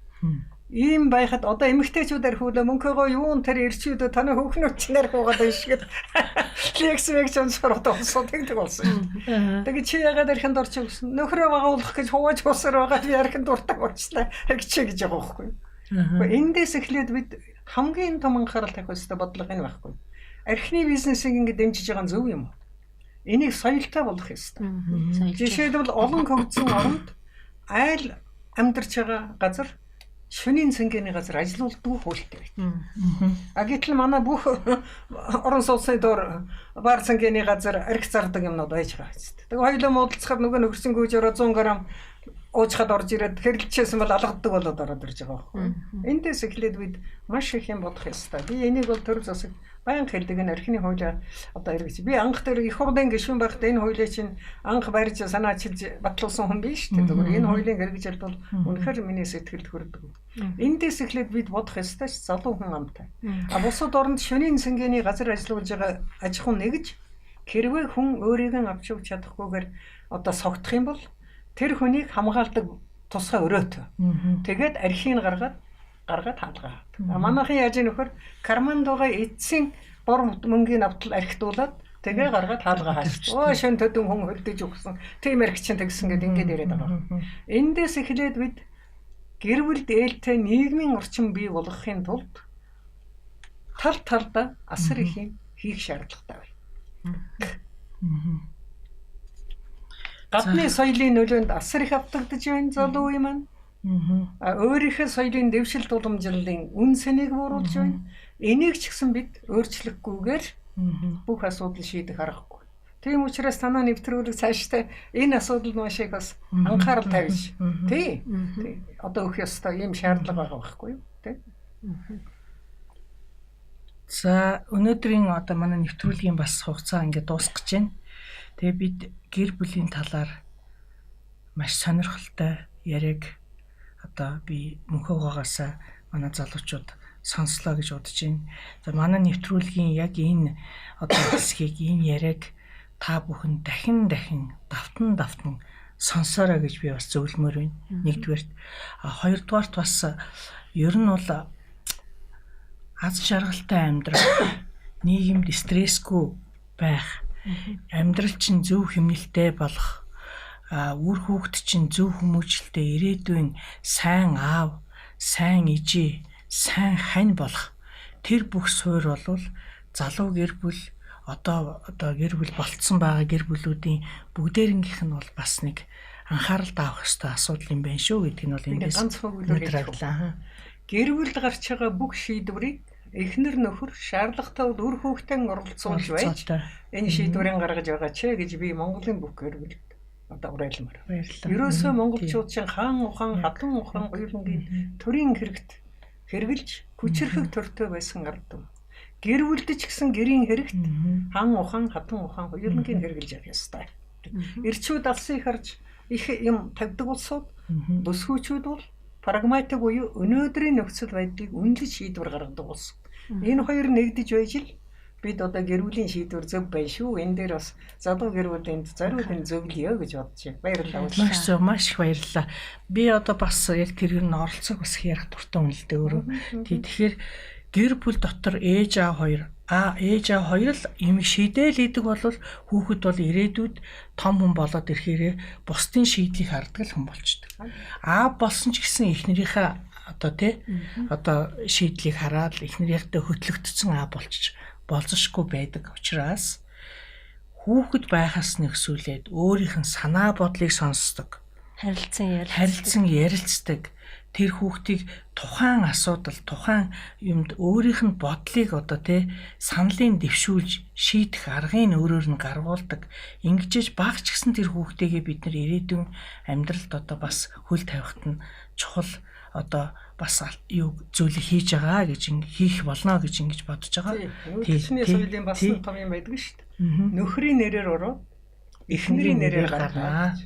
ийм байхад одоо эмэгтэйчүүд архиулаа мөнхөөгөө юун тэр эрчүүд танай хүүхнүүд чинь архиугаад байна шиг лекс мэг сонсоор одоо болсон тэгдэг болсон шүү. Тэгээ чи яагаад архинд орчих гэсэн нөхрөө багуулах гэж хувааж усаар байгаа би архинд дуртай болчлаа гэж гэж байгаа байхгүй. Эндээс эхлээд бид хамгийн том анхаарал тавих ёстой бодлого энэ байхгүй. Архины бизнесийг ингэ дэмжиж байгаа нь зөв юм уу? Энийг соёлтой болгох ёстой. Жишээлбэл олон хөгжсөн оронд айл амьдарч байгаа газар шөнийн цэнгэний газар ажилуулдаг хуультай байт. А гэтэл манай бүх орон сууцны доор бар цэнгэний газар арх зардаг юмнууд байж байгаа юм. Тэгээ хоёулаа муудалцахаар нөгөө нөхөрсөн гүйж ороо 100 г уучхад орж ирээд хэрэлжсэн бол алгадаг болоод ороод ирж байгаа байхгүй. Эндээс эхлээд бид маш их юм бодох ёстой. Би энийг бол төр засаг байнга хэлдэг энэ архины хуулиа одоо хэрэгж. Би анх тэр их хурлын гишүүн байхдаа энэ хуулийг чинь анх барьж санаачилж батлуулсан хүн биш үү? Тэгвэл энэ хуулийг хэрэгжүүлэлт бол үнэхээр миний сэтгэлд хүрдэг. Эндээс эхлээд бид бодох ёстой ш залуу хүн амтай. А бусад оронд шөнийн цэнгэний газар ажиллуулж байгаа аж ахуй нэгж хэрвээ хүн өөрийг нь авч явж чадахгүйгээр одоо согтох юм бол тэр хүнийг хамгаалдаг тусгай өрөөт. Тэгээд архийг гаргаад хаалгаа. Манайхан яаж нөхөр кармандууга эцсийн Бор мөнгийн автал архитуулаад тэгээ гаргаад хаалга хааш. Өө шөн төдөн хүн хөлдөж өгсөн. Тийм арх чинь тэгсэн гэд ингээд яриад байгаа. Эндээс эхлээд бид гэр бүлд ээлтэй нийгмийн орчин бий болгохын тулд тал талдаа асар их юм хийх шаардлагатай байна. Гадны соёлын нөлөөнд асар их автагдаж байна залуу үе маань. Өөрийнхөө соёлын дэвшил дуламжлалын үн цэнийг бууруулж байна. Энийг ч гэсэн бид өөрчлөхгүйгээр бүх асуудал шийдэх аргагүй. Тийм учраас танаа нэвтрүүлэг цаашдаа энэ асуудал маш их бас анхаарал тавьж тий. Одоо өгөх ёстой ийм шаардлага байгаа байхгүй юу? Тий. За өнөөдрийн одоо манай нэвтрүүлгийн бас хугацаа ингээд дуусах гэж байна. Тэгээ бид гэр бүлийн талаар маш сонирхолтой яриаг одоо би мөнхөөгөөс манай залуучууд сонслоо гэж бодож байна. За манай нэвтрүүлгийн яг энэ одоо хэсгийг энэ яриаг та бүхэн дахин дахин давтан давтан сонсоорой гэж би бас зөвлөмөр байна. Нэгдүгээрт, хоёрдугаарт бас ер нь бол аз жаргалтай амьдрах, нийгэмд стрессгүй байх, амьдрал чинь зөв хэмнэлтэй болох, үр хүүхэд чинь зөв хүмүүжлэлтэй, ирээдүйн сайн аав, сайн ижээ, сайн хань болох тэр бүх суурь болвол залуу гэр бүл одоо гэр бүл болцсон байгаа гэр бүлүүдийн бүгдээрнгийнх нь бол бас нэг анхаарал авах ёстой асуудал юм байна шүү гэдг нь бол эндээс ганц хөвгөлөөр хэллээ. Гэр бүлд гарч байгаа бүх шийдвэрийг эхнэр нөхөр шаардлагатай бол үр хүүхдээ оролцуулж байж энэ шийдвэрийг гаргаж байгаа ч гэж би Монголын бүх гэр бүлд одоо уриалмаар. Ерөөсөө монголчууд чинь хаан ухаан, хатан ухаан хоёулангийн төрийн хэрэгт хэрэгжилж хүчирхэг төртөө байсан ард түмэн. Гэр бүлд ч гэсэн гэрийн хэрэгт хаан ухаан, хатан ухаан хоёулангийн хэрэгжилж явах ёстой. Ирчүүд алсыг харж их юм тавьдаг улсууд бүсгүүчүүд бол прагматик буюу өнөөдрийн нөхцөл байдлыг үнэлж шийдвэр гаргадаг улс. Энэ хоёр нэгдэж байж л бид одоо гэр бүлийн шийдвэр зөв байна шүү. Энэ дээр бас залуу гэр бүл энд зориуд нь зөвлөё гэж бодож байна. Баярлалаа. Маш зөв, маш их баярлалаа. Би одоо бас яг тэр нь оролцоог бас ярих дуртай хүн л дээ өөрөө. Тэгэхээр гэр бүл дотор ээж аав хоёр ээж аав хоёр л юм шийдэл хийдэг бол хүүхэд бол ирээдүйд том хүн болоод ирэхээрээ бусдын шийдлийг хардаг л хүн болчдөг. Аав болсон ч гэсэн эхнэрийнхээ одоо тий одоо шийдлийг хараад эхнэрийнхээ хөтлөгдсөн аав болчих болзошгүй байдаг учраас хүүхэд байхаас нөхсүүлээд өөрийнх нь санаа бодлыг сонсдог, харилцан ярилцдаг. Тэр хүүхдийг тухайн асуудал, тухайн юмд өөрийнх нь бодлыг одоо тий саналыг дэвшүүлж шийдэх аргыг өөрөөр нь гаргуулдаг. Ингэжээж баг ч гэсэн тэр хүүхдийгээ бид нар ирээдүйн амьдралд одоо бас хөл тавихт нь чухал одоо бас юу зүйлийг хийж байгаа гэж хийх болно гэж ингэж бодож байгаа. Нүүдэлчний соёлын бас нэг том юм байдаг шүү дээ. Нөхрийн нэрээр ороод эхнэрийн нэрээр гарна.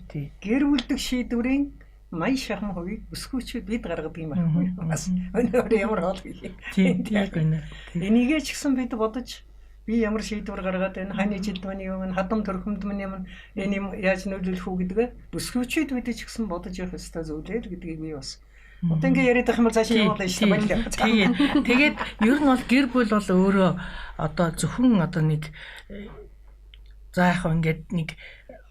Гэр бүлдэх шийдвэрийн 80 шахам хувийг бүсгүүчүүд бид гаргадаг юм байхгүй. Бас өнөөр ямар хоол хийх. Тийм үнэ. Энийгээ ч гэсэн бид бодож би ямар шийдвэр гаргаад байна, хань жилд маань юм, хадам төрхөмд минь юм, энэ юм яаж нөлөөлөх үү гэдгээ бүсгүүчүүд бид ч гэсэн бодож явах ёстой зүйлээ л гэдгийг би бас одоо ингээ яриад байх юм бол цаашаа явуулна шүү дээ. Тэгээд ер нь бол гэр бүл бол өөрөө одоо зөвхөн одоо нэг за яг ингээд нэг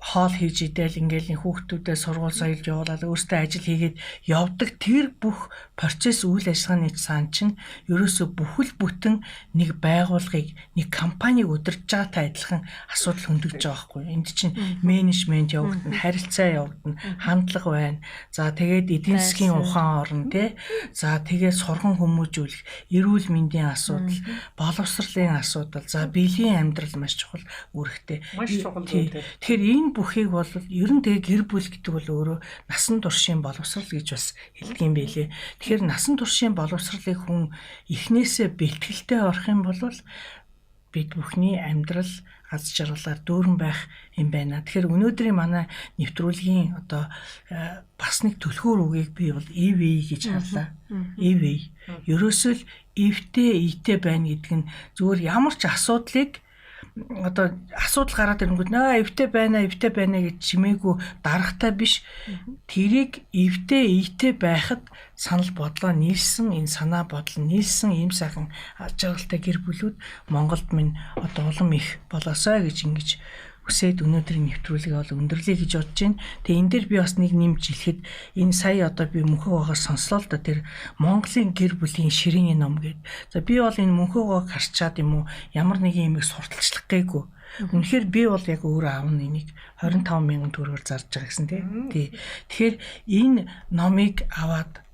хоол хийж идэл ингээл хүүхдүүдэд сургууль соёлж явуулаад өөртөө ажил хийгээд явдаг тэр бүх процесс үйл ажиллагааны цаан чинь ерөөсөө бүхэл бүтэн нэг байгууллагыг нэг компанийг удирдах байгаатай адилхан асуудал хөндөгдөж байгаа байхгүй. Энд чинь менежмент явагдана, харилцаа явагдана, хандлага байна. За тэгээд эдийн засгийн ухаан орно тий. За тэгээд сурган хүмүүжүүлэх, эрүүл мэндийн асуудал, боловсролын асуудал, за биеийн амьдрал маш чухал үүрэгтэй. Маш чухал зүйл. Тэгэхээр энэ бүхийг бол ер нь тэгээ гэр бүл гэдэг бол өөрөө насан туршийн боловсрал гэж бас хэлдэг юм байлээ. Тэгэхээр насан туршийн боловсролыг хүн эхнээсээ бэлтгэлтэй орох юм бол бид бүхний амьдрал аз жаргалаар дүүрэн байх юм байна. Тэгэхээр өнөөдрийн манай нэвтрүүлгийн одоо бас нэг түлхүүр үгийг би бол EV гэж харлаа. EV. Ерөөсөө л эвтэй, ийтэй байна гэдэг нь зүгээр ямар ч асуудлыг одоо асуудал гараад ирэнгүүт наа эвтэй байна, эвтэй байна гэж чимээгүй дарахтай биш. Тэрийг эвтэй, ийтэй байхад санал бодлоо нийлсэн, энэ санаа бодол нийлсэн ийм сайхан жаргалтай гэр бүлүүд Монголд минь одоо улам их болоосой гэж ингэж хүсээд өнөөдрийн нэвтрүүлгийг бол өндөрлөе гэж бодож байна. Тэгээ энэ дээр би бас нэг нэмж хэлэхэд энэ сая одоо би Мөнхөөгөөр сонслоо л да, тэр Монголын гэр бүлийн ширээний ном гээд. За би бол энэ Мөнхөөгөөг харчаад юм уу ямар нэгэн юмыг сурталчлах гээгүй. Үнэхээр би бол яг өөрөө аавна энийг 25 мянган төгрөгөөр зарж байгаа гэсэн тий. Тэгэхээр энэ номыг аваад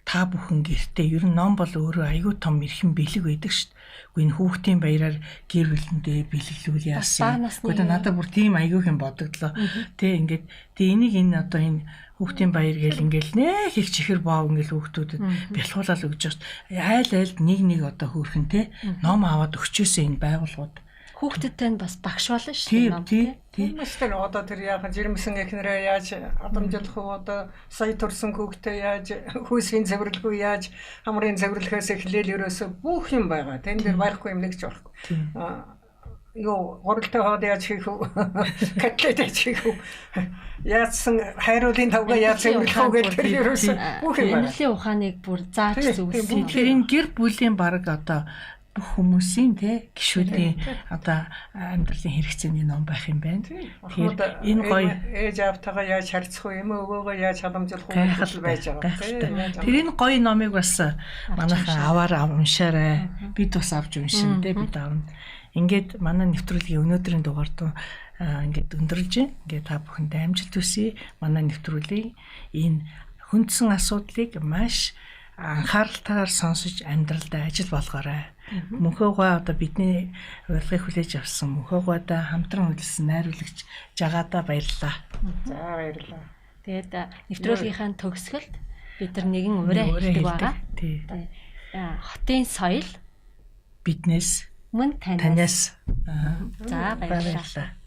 та бүхэн гэртээ, ер нь ном бол өөрөө аюу том эрхэм бэлэг байдаг шүү дээ. Үгүй энэ хүүхдийн баяраар гэр бүлэндээ бэлэглүүл яасан. Үгүй надад бүр тийм аюу юм бодогдлоо. Тэ ингээд тэг энийг энэ одоо энэ хүүхдийн баяр гэл ингээл нэх их чихэр боо ингээл хүүхдүүдэд бэлхуулаад өгч байгаа шүү дээ. Айл айлд нэг нэг одоо хөөрхөн тэ ном аваад өгчөөсөө энэ байгууллагууд хүүхдүүдтэй нь бас багш болно шүү дээ ном тий. Хүмүүс тэр одоо тэр яахан жирэмсэн эхнэрээ яаж адамжлах вэ, одоо сая төрсэн хүүхдээ яаж хүйсийн цэвэрлэх үү, яаж хамрын цэвэрлэхээс эхлээл ерөөсөө бүх юм байгаа. Тэн дээр байхгүй юм нэг ч байхгүй. Юу гуралтай хоод яаж хийх вэ? Котлет яаж хийх вэ? Яатсан хайруулын тавга яаж цэвэрлэх үү гэх тэр ерөөсөө бүх юм байна. Амьдралын ухааныг бүр зааж зүгсэн. Тэгэхээр энэ гэр бүлийн баг одоо бүх хүмүүсийн те гишүүдийн одоо амьдралын хэрэгцээний ном байх юм байна. Тэгэхээр энэ гоё ээж аавтайгаа яаж харьцах вэ, эмээ өвөөгөө яаж халамжлах вэ гэж байж байгаа. Тэр энэ гоё номыг бас манайхан аваар уншаарай. Бид бас авч уншина те, бид авна. Ингээд манай нэвтрүүлгийн өнөөдрийн дугаар дуу ингээд өндөрлж байна. Ингээд та бүхэндээ амжилт хүсье. Манай нэвтрүүлгийн энэ хүндсэн асуудлыг маш анхааралтайгаар сонсож амьдралдаа ажил болгоорой. Мөнхөөгөө одоо бидний урилгыг хүлээж авсан Мөнхөөгөөдөө хамтран хөдөлсөн найруулагч Жагаадаа баярлалаа. За баярлалаа. Тэгээд нэвтрүүлгийнхаа төгсгөлд бид нар нэгэн ураа хэлдэг байгаа. Тий. Хотын соёл биднээс мөн танаас. За баярлалаа.